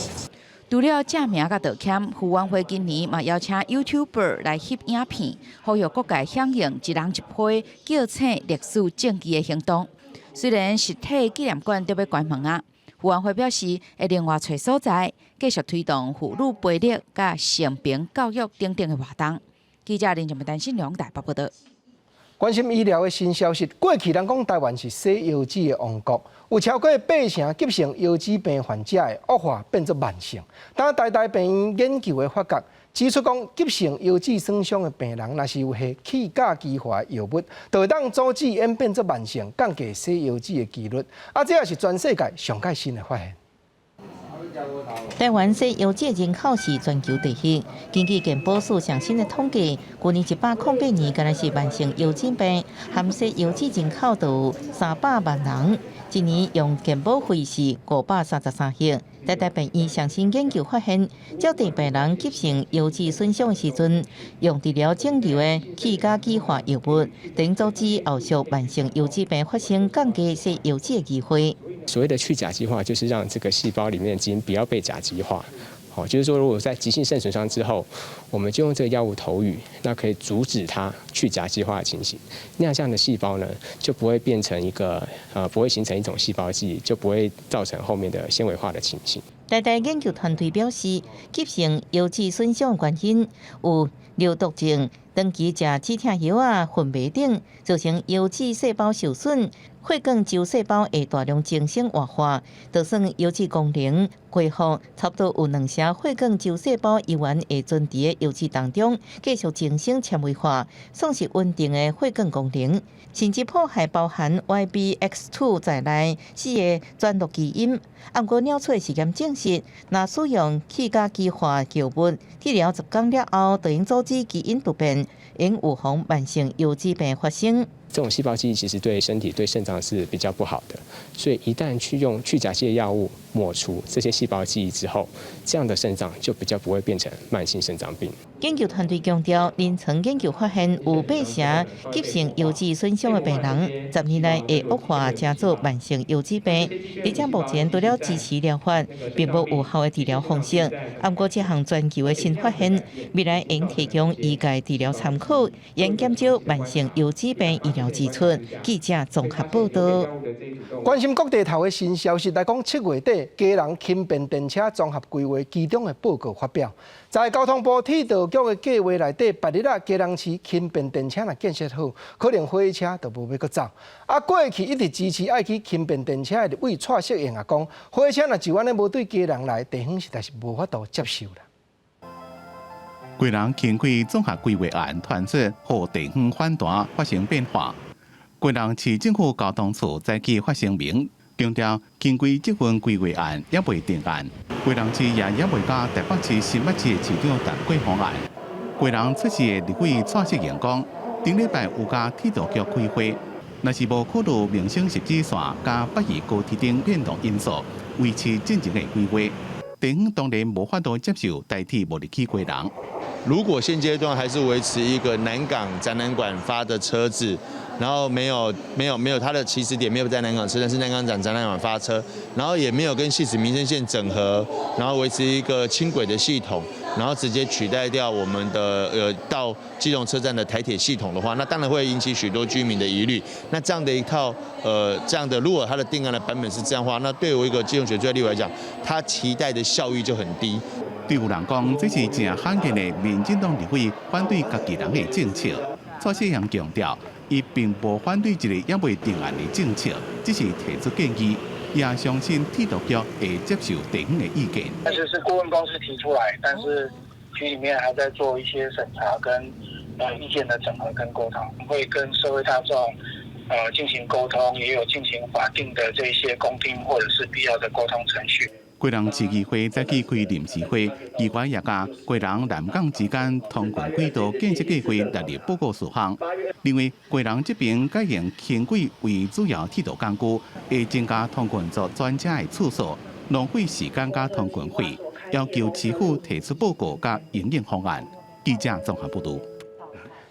除了正名佮道歉，婦援會今年嘛邀請 YouTuber 來翕影片，呼籲各界響應一人一批叫醒歷史證據的行動。雖然實體紀念館著欲關門啊，婦援會表示會另外揣所在，繼續推動婦女培力佮性平教育等等的活動。記者林靜文、陳信良台北報導。關心醫療的新消息，過去人講台灣是洗腰子的王國，有超過八成急性腰子病患者會惡化變做慢性。當台大病院研究的發覺，指出講急性腰子損傷的病人，若是有下去甲基化藥物，就會當阻止演變做慢性，降低洗腰子的幾率。啊，這也是全世界上蓋新的發現。台灣洗腰子人口是全球第一。根據健保署上新的統計，舊年108年，敢若是慢性腰子病，含洗腰子人口就有300萬人。一年用健保費是533億。台大病院上新研究發現，照佇病人急性腰子損傷的時陣，用治療腫瘤的去甲基化藥物，能阻止後續慢性腰子病發生，降低洗腰子的機會。所謂的去甲基化，就是讓這個細胞裡面的基因不要被甲基化。好，就是說，如果在急性腎損傷之後，我們就用這個藥物投予，那可以阻止它去甲基化的情形。那這樣的細胞呢，就不會變成一個不會形成一種細胞記憶，就不會造成後面的纖維化的情形。台大研究團隊表示，急性腰子損傷原因有尿毒症、長期食止痛藥仔、昏迷等，造成腰子細胞受損，血管周細胞會大量增生活化，就算腰子功能恢復，差不多有兩成血管周細胞猶原會存佇腰子當中，繼續增生纖維化，喪失穩定的血管功能。甚至譜還包含 YBX2 在內四個轉錄基因。毋過鳥取實驗證實，若使用去甲基化藥物治療10天了後，就能阻止基因突變，會預防慢性腰子病發生。這種細胞記憶其實對身體、對腎臟是比較不好的，所以一旦去用去甲基的藥物抹除這些細胞記憶之後，這樣的腎臟就比較不會變成慢性腎臟病。研究團隊強調，臨床研究發現有八成急性腰子損傷的病人，10年內會惡化成做慢性腰子病。而且目前除了支持療法，並無有效的治療方式。毋過這項全球的新發現，未來會提供醫界治療參考，會減少慢性腰子病醫療支出。記者綜合報道。關心國際頭的新消息來講，7月底基隆輕便電車綜合規劃其中的報告發表，在交通部鐵道局的計劃內底，別日仔基隆市輕便電車若建設好，可能火車就無欲閣走。啊，過去一直支持愛起輕便電車的立委蔡適應也講，火車若就按呢無對基隆來，地方實在是無法度接受啦。基隆輕軌綜合規劃案傳出，予地方反彈發生變化。基隆市政府交通處早起發聲明，強調輕軌這份規劃案猶未定案，基隆市也猶未佮台北市、新北市的市長談過方案。基隆出席的立委蔡適應講，頂禮拜有佮鐵道局開會，若是無考慮民生汐止線佮北宜高鐵等變動因素，維持進前的規劃，地方當然無法度接受台鐵無入去基隆。如果現階段還是維持一個南港展覽館發的車子，然後沒有它的起始點沒有在南港車站，是南港展覽館發車，然後也沒有跟汐止民生線整合，然後維持一個輕軌的系統，然後直接取代掉我們的到基隆車站的台鐵系統的話，那當然會引起許多居民的疑慮。那這樣的一套這樣的，如果它的定案的版本是這樣的話，那對我一個基隆選區立委來講，他期待的效益就很低。對有人講，這是誠罕見的民進黨立委反對家己人的政策。蔡適應強調，伊並無反對這個猶未定案的政策，只是提出建議，也相信鐵道局會接受地方的意見。但是是顧問公司提出來，但是局裡面還在做一些審查跟意見的整合跟溝通，會跟社會大眾進行溝通，也有進行法定的這些公聽或者是必要的溝通程序。基隆市議會早起開臨時會，議員也共基隆南港之間通勤軌道建設計劃列入報告事項。認為基隆這邊改用輕軌為主要鐵道工具，會增加通勤族轉車的次數，浪費時間佮通勤費，要求市府提出報告佮因應方案。記者綜合報導。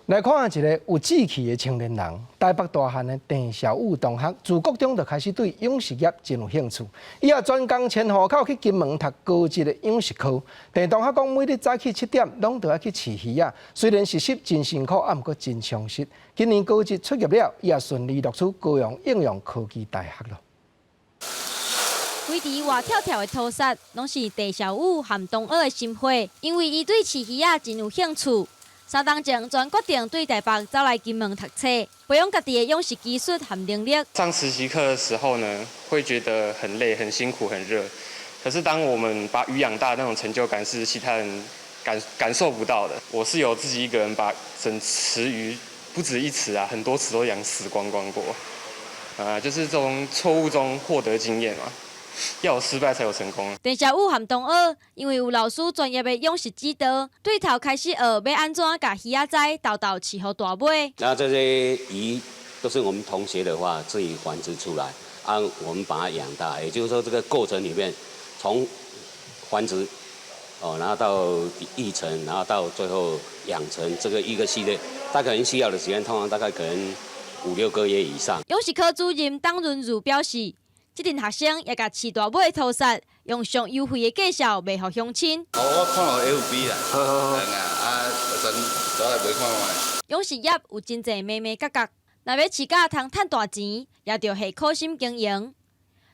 來看一个有志氣的青年人，台北大漢的鄭紹宇同學，自國中就開始對養殖業真有興趣。伊也專工遷戶口去金門讀高職的養殖科。鄭同學講，每日早起7點，攏著愛去飼魚仔。雖然實習真辛苦，啊，毋過真充實。今年高職畢業了，伊也順利錄取高雄應用科技大學囉。規池活跳跳的塗虱，攏是鄭紹宇和同學的心血，因為伊對飼魚仔真有興趣。3冬前，全決定對台北走來金門讀冊，培養家己的養殖技術和能力。上實習課的時候呢，會覺得很累、很辛苦、很熱。可是當我們把魚養大，那種成就感是其他人感受不到的。我是有自己一個人把整池魚，不止一池啊，很多池都養死光光過。啊，就是從錯誤中獲得經驗嘛。要有失敗才有成功。鄭小武和同學因為有老師專業的養殖指導，對頭開始學欲按怎共魚仔仔沓沓飼予大尾。那這些魚都是我們同學的話自己繁殖出來，啊，我們把它養大，也就是說這個過程裡面，從繁殖，哦，然後到育成，然後到最後養成這個一個系列，大概需要的時間，通常大概可能五六個月以上。養殖科主任董潤如表示，這陣學生也共飼大尾的土虱，用上優惠的價數賣予鄉親。哦，我看到 FB 啦，好好好，啊，陣走來買看覓。養殖業有真濟眉眉角角，若欲飼甲通趁大錢，也著下苦心經營。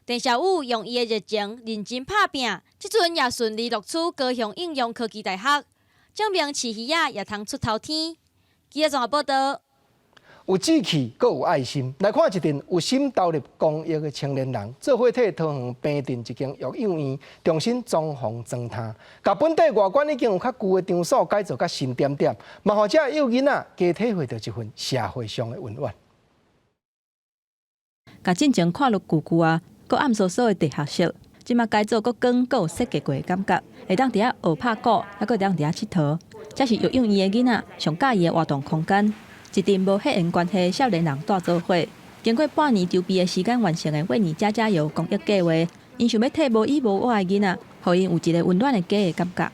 鄭小武用伊的熱情認真拍拚，這陣也順利錄取高雄應用科技大學，證明飼魚仔也通出頭天。記者綜合報道。有志氣，閣有愛心。來看一陣有心投入公益的青年人，做伙替桃園平鎮一間育幼院重新裝潢裝奅，共本地外觀已經有較舊的場所改造較新點點，嘛予遮幼囡仔加體會著一份社會上的溫暖。共進前看落舊舊啊，閣暗嗖嗖的地下室，這馬改造閣光閣有設計過的感覺，會當佇遐學拍鼓，猶閣會當佇遐𨑨迌。這是育幼院的囡仔上佮意的活動空間。一陣無血緣關係少年人蹛做伙，經過半年籌備的時間完成的為你家加油公益計畫，𪜶想欲替無依無倚的囡仔，予𪜶有一个溫暖的家的感覺。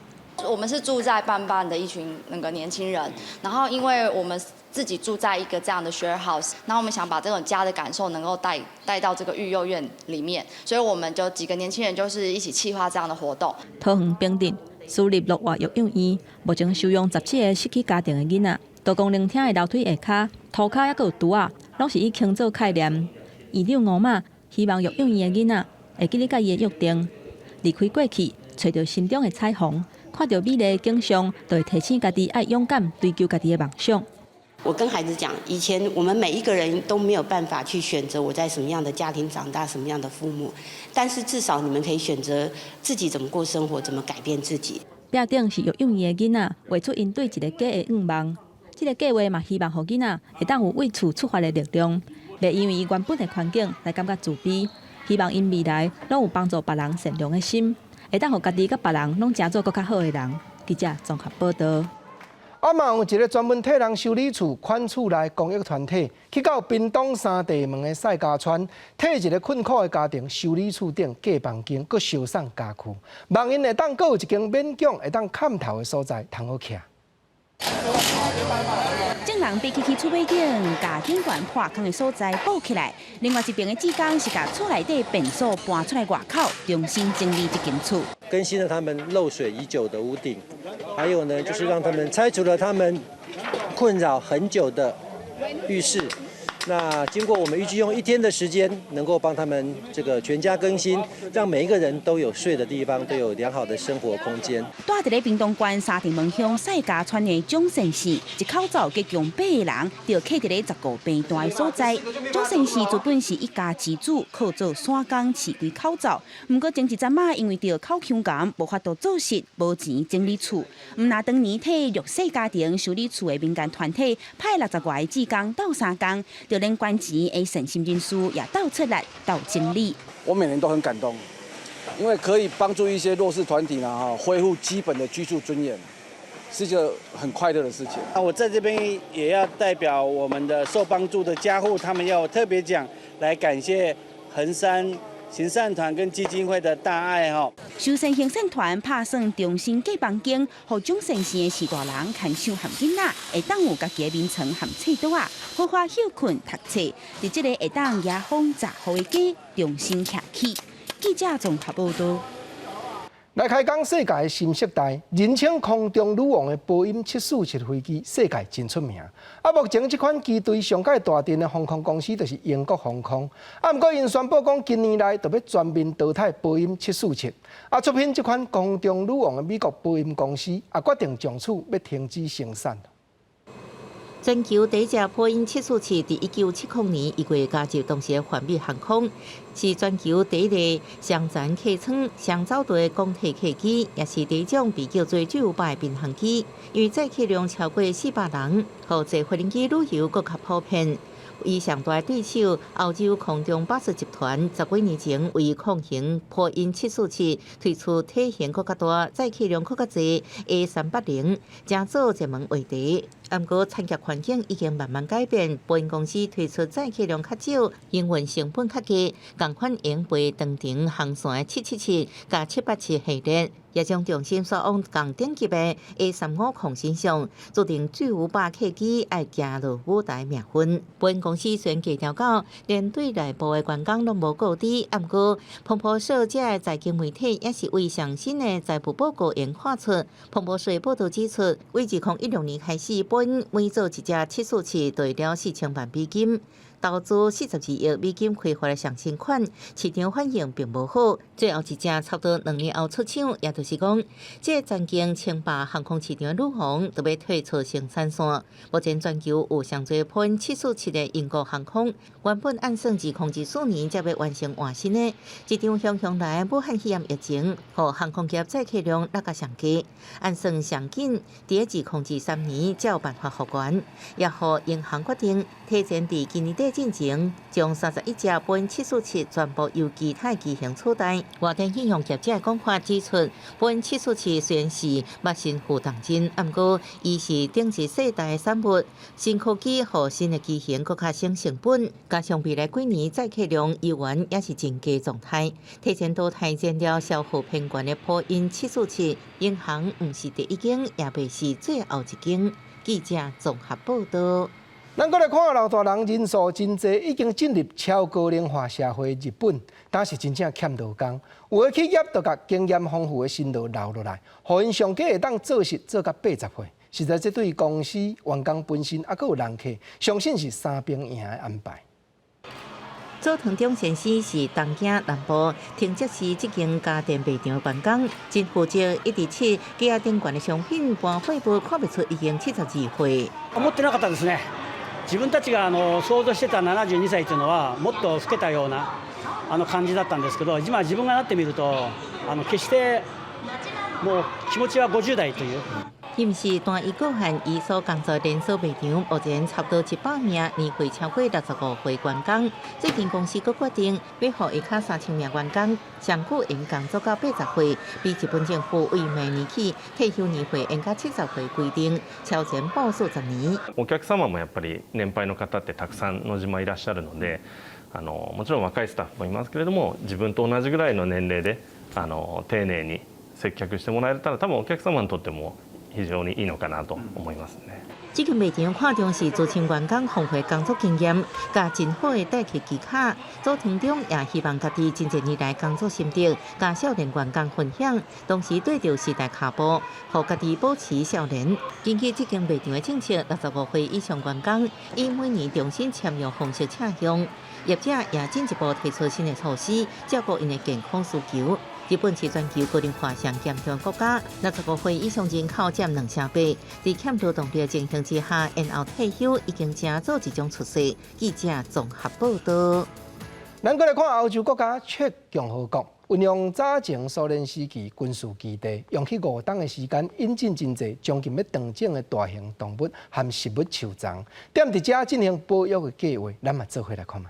我們是住在半半的一群那個年輕人，然後因為我們自己住在一個這樣的 share house，然後我們想把這種家的感受能夠帶到這個育幼院裡面，所以我們就幾個年輕人就是一起企劃這樣的活動。桃園平鎮私立樂活育幼院，目前收容17個失去家庭的囡仔。多功能廳的樓梯下跤、塗跤猶閣有櫥仔，攏是以輕做概念。院長吳媽希望育幼院的囡仔會記得佮伊的約定，離開過去，揣著心中的彩虹，看著美麗的景象，就會提醒家己愛勇敢追求家己的夢想。我跟孩子講，以前我們每一個人都沒有辦法去選擇我在什麼樣的家庭長大，什麼樣的父母，但是至少你們可以選擇自己怎麼過生活，怎麼改變自己。壁頂是育幼院的囡仔畫出𪜶對一个家的願望。這个計畫嘛，希望予囡仔會當有為厝出發的力量，袂因為伊原本的環境來感覺自卑。希望𪜶未來攏有幫助別人善良的心，會當予家己佮別人攏成做閣較好的人。記者綜合報道。啊嘛有一个專門替人修理厝、款厝內公益團體，去到屏東三地門的賽家村，替一個困苦的家庭修理厝頂隔房間，閣相送家具，望𪜶會當閣有一間勉強會當崁頭的所在，通好徛。眾人爬起去厝尾頂，共頂懸破空的所在補起來。另外一邊的志工是共厝內底便所搬出來外口，重新整理這間厝。更新了他們漏水已久的屋頂，還有呢，就是讓他們拆除了他們困擾很久的浴室。那經過我們預計用一天的時間，能夠幫他們這個全家更新，讓每一個人都有睡的地方，都有良好的生活空間。蹛佇咧屏東縣三地門鄉賽家村的蔣先生，一口罩結共八个人，就徛佇咧15平大的所在。蔣先生原本是一家之主，靠做散工飼幾口灶。毋過前一陣仔因為著口腔癌，無法度做事，無錢整理厝。毋若當年替弱勢家庭修理厝的民間團體派60外个志工鬥相共，就連捐錢的善心人士也鬥出力鬥整理。我每年都很感動，因為可以幫助一些弱勢團體呢，哈，恢復基本的居住尊嚴，是一個很快樂的事情。那我在這邊也要代表我們的受幫助的家戶，他們要特別講，來感謝橫山行善團跟基金會的大愛吼。修善行善團拍算重新蓋房間，予蔣先生的序大人牽手和囡仔，會當有家己的眠床和冊桌仔，好好歇睏讀冊，佇這個會當迎風遮雨的家重新徛起。記者綜合報道。來開講世界的新世代，人稱空中女王的波音747飛機，世界真出名。啊，目前這款機隊上蓋大陣的航空公司就是英國航空。啊，毋過𪜶宣布講，今年內就欲全面淘汰波音七四七。啊，出品這款空中女王的美國波音公司，也決定從此欲停止生產。全球第一隻波音747佇1970年1月加入當時的寰宇航空，是全球第一个雙層客艙、雙走道的鋼體客機，也是第一種被叫做巨無霸的民航機。因為載客量超過400人，予坐飛機旅遊閣較普遍。伊上大對手歐洲空中巴士集團十幾年前為抗衡波音七四七推出體型閣較大、載客量閣較濟 A380，成做熱門話題。毋過產業環境已經慢慢改變，波音公司推出載客量較少、營運成本較低、仝款會飛長程航線的777佮787系列，也將重心徙往仝等級的 A350身上，注定巨無霸客機愛行落舞台命運。波音公司雖然低調到連對內部的員工攏無告知，毋過彭博社這个財經媒體也是為上新的財務報告研看出，彭博社報道指出，為2016年開始，波音每做一隻747就會了4000萬美金。投資42億美金開發的上新款，市場反應並無好。最後一隻差不多2年後出廠，也就是講，這個全境稱霸航空市場的女王就欲退出生產線。目前全球有上濟波音七四七的英國航空，原本按算2024年才欲完成換新的，這場洶洶來武漢肺炎疫情，予航空業載客量落甲上低，按算上緊佇2023年才有辦法復原，也予英航決定提前佇今年底進前，將31隻波音七四七全部由其他機型取代。外電引用業者的講法指出，波音七四七雖然是捌身負重任，毋過伊是頂一世代的產物，新科技予新的機型閣較省成本，加上未來幾年載客量猶原也是真低狀態，提前淘汰燃料消耗偏懸的波音七四七，英航毋是第一間，也袂是最後一間。記者綜合報道。咱閣來看老大人人數真濟，已經進入超高齡化社會日本，但是真正欠勞工。有的企業就共經驗豐富的新勞留落來，予𪜶上懸會當做實做到80歲。實在這對公司員工本身，猶閣有人客，相信是三邊贏的安排。佐藤忠先生是東京南部藤澤市這間家電賣場的員工，真負責一直試架頂懸的商品搬貨物，看袂出已經72歲。思ってなかったですね。自分たちが想像してた72歳というのはもっと老けたような感じだったんですけど、今自分がなってみると決してもう気持ちは50代という。伊毋是單一個案，伊所工作連鎖賣場目前差不多100名，年歲超過65歲員工。最近公司閣決定欲予下跤3000名員工上久會工作到80歲，比日本政府為明年起退休年歲延到70歲規定超前部署10年。お客様もやっぱり年配の方ってたくさん野島いらっしゃるので、もちろん若いスタッフもいますけれども、自分と同じぐらいの年齢で丁寧に接客してもらえたら、多分お客様にとっても非常にいいのかなと思いますね。這間賣場看重是資深員工豐富工作經驗，佮真好的待客技巧。佐藤忠也希望家己真濟年來工作心得，佮少年員工分享，同時對著時代跤步，予家己保持少年。根據這間賣場的政策，65歲以上員工以每年重新簽約方式請用。業者也進一步提出新的措施，照顧𪜶的健康需求。日本是全球高齡化上嚴重國家，65歲以上人口佔28%。佇欠勞動力的情形之下，延後退休已經成做一種趨勢。記者綜合報道。咱閣來看歐洲國家捷共和國，運用早前蘇聯時期軍事基地，用去5冬的時間引進真濟將近欲斷種的大型動物和植物樹叢，踮佇遮進行保育的計劃，咱嘛做伙來看覓。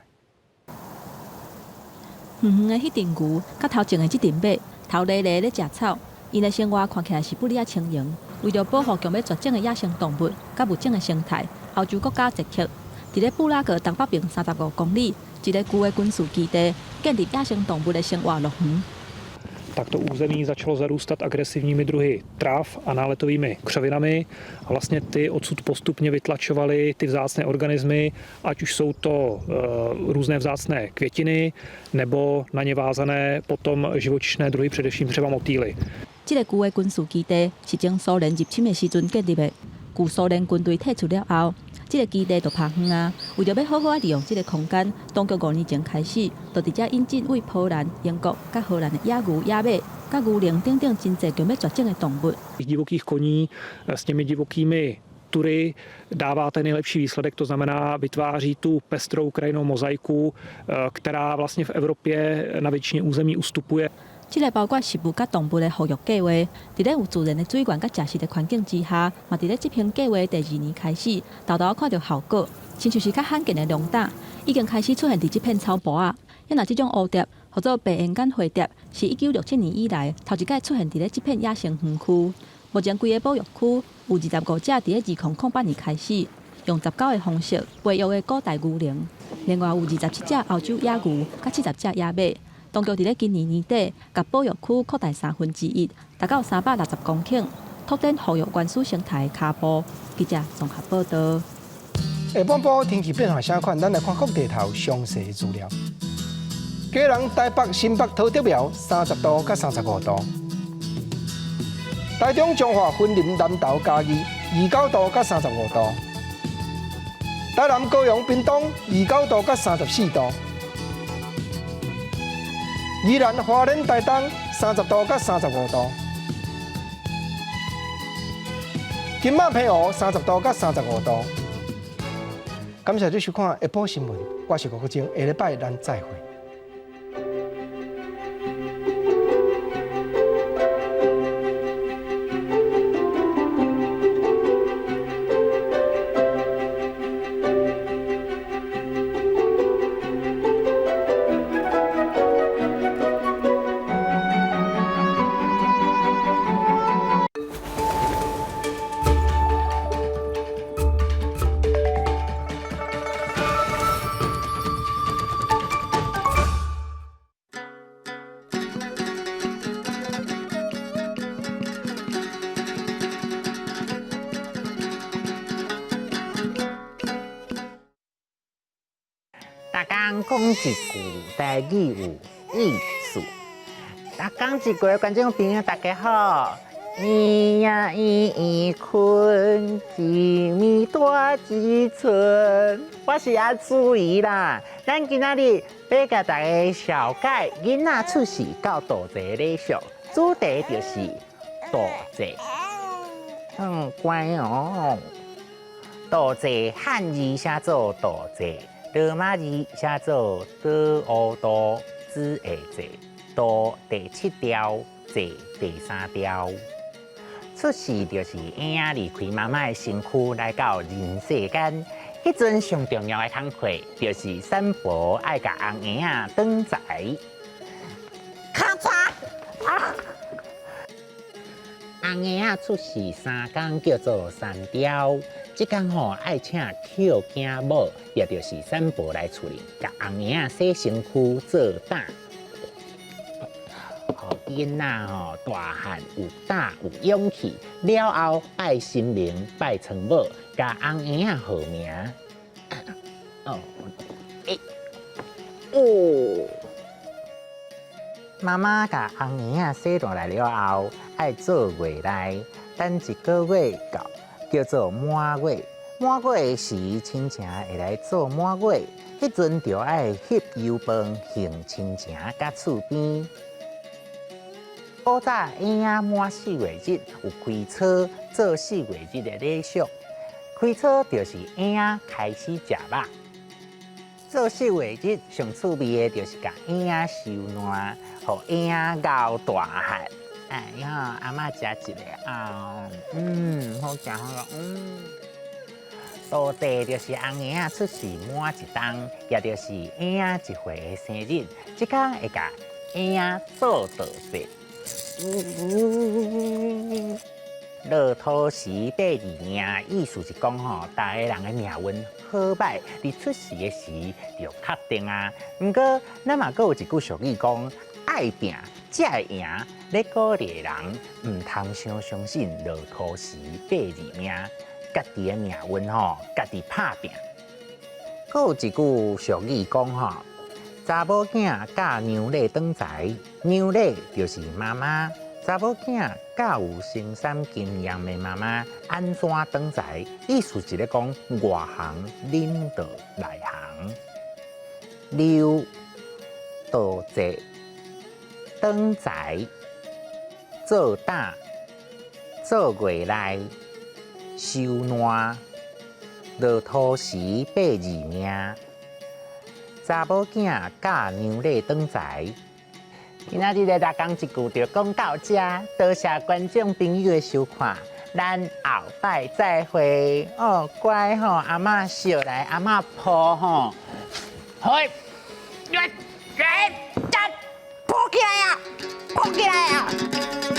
遠遠的彼陣牛，佮頭前的這陣馬，頭犁犁咧食草，𪜶的生活看起來是不哩仔輕盈。為著保護強欲絕種的野生動物佮物種的生態，歐洲國家捷克佇咧布拉格東北邊35公里一个舊的軍事基地，建立野生動物的生活樂園。 Tak to území začalo zarůstat agresivními druhy trav a náletovými křovinami a vlastně ty odsud postupně vytlačovaly ty vzácné organismy, ať už jsou to různé vzácné květiny nebo na ně vázané potom živočišné druhy, především třeba motýly. 這个舊的軍事基地是前蘇聯入侵的時陣建立的，舊蘇聯軍隊退出了後，這个基地就拋荒啊。為著欲好好仔利用這个空間，當局5年前開始，就佇遮引進對波蘭、英國佮荷蘭的野牛、野馬、佮牛羚等等真濟強欲絕種的動物。 Divokých koní s těmi divokými Tury dává ten nejlepší výsledek, to znamená vytváří tu pestrou krajinnou mozaiku, která vlastně v Evropě na většině území ustupuje. 這个包括食物佮動物的復育計劃，佇咧有自然的水源佮食食的環境之下，嘛佇咧執行計劃第二年開始，沓沓看著效果，親像是較罕見的龍膽，已經開始出現佇這片草埔仔。啊若這種蝴蝶，號做白緣紡蝶，是1967年以來頭一擺出現佇咧這片野生園區。目前規个保育區有25隻，佇咧2008年開始用雜交的方式培育的古代牛羚，另外有27隻歐洲野牛，佮70隻野馬。當局佇咧今年年底，共保育區擴大1/3，達到360公頃，拓展復育原始生態的跤步。記者綜合報導。下半晡天氣變化啥款？咱來看各地頭詳細的資料。基隆、台北、新北、桃竹苗30度佮35度。台中、彰化、雲林、南投、嘉義29度佮35度。台南、高雄、屏東29度佮34度。宜蘭、花蓮、台東30度佮35度。金馬、澎湖30度佮35度。感謝你收看下晡新聞，我是吳國晶，下禮拜咱再會。逐工講一句台語有意思。逐工一句觀眾朋友大家好，圓仔圓圓睏，一暝大一寸。我是阿朱姨啦。咱今仔日欲共大家紹介囡仔出世到道濟禮俗，主題就是道濟。乖哦。道濟漢字寫做道濟。羅馬字寫做倒烏度子下濟，度第七調，濟第三調。出世就是嬰仔離開媽媽的身軀來到人世間，彼陣上重要的工課就是產婆愛共紅嬰仔轉財。咔嚓啊！紅嬰仔出世三工叫做三朝。這工吼愛請抾囝母，也就是產婆來厝裡，共紅嬰仔洗身軀做膽，予囡仔吼大漢有膽有勇氣，了後拜神明拜倉母，共紅嬰仔號名。哦，欸，哦，媽媽共紅嬰仔洗落來了後，愛做月內，等一个月到。叫做滿月，滿月時親情會來做滿月，彼陣就愛翕油飯還親情佮厝邊。古早嬰仔滿四月日有開初做四月日的禮俗，開初就是嬰仔開始食肉。做四月日上趣味的就是共嬰仔收爛，予嬰仔熬大漢。哎呀，阿嬤食一个啊，好食好食，道濟就是紅嬰仔出世滿一冬，也就是嬰仔一歲的生日，這工會共嬰仔做道濟。落土時八字命，意思是講吼，逐个人的命運好䆀，佇出世的時就確定啊。毋過，咱嘛閣有一句俗語講，愛拚才會贏。咧鼓勵人毋通傷相信落土時八字命，家己的命運吼，家己拍拚。閣有一句俗語講吼，查某囝教娘嬭轉財，娘嬭就是媽媽。查某囝教有生產經驗的媽媽按怎轉財，意思是咧講外行領導內行，溜道濟轉財。做膽、做月內、收爛，落塗時八字命，查某囝教娘禮轉財。今仔日咧，逐工一句就講到遮，多謝觀眾朋友的收看，咱後擺再會哦，乖吼，阿嬤笑來，阿嬤抱吼，好，來來，抱起來啊，抱起來啊！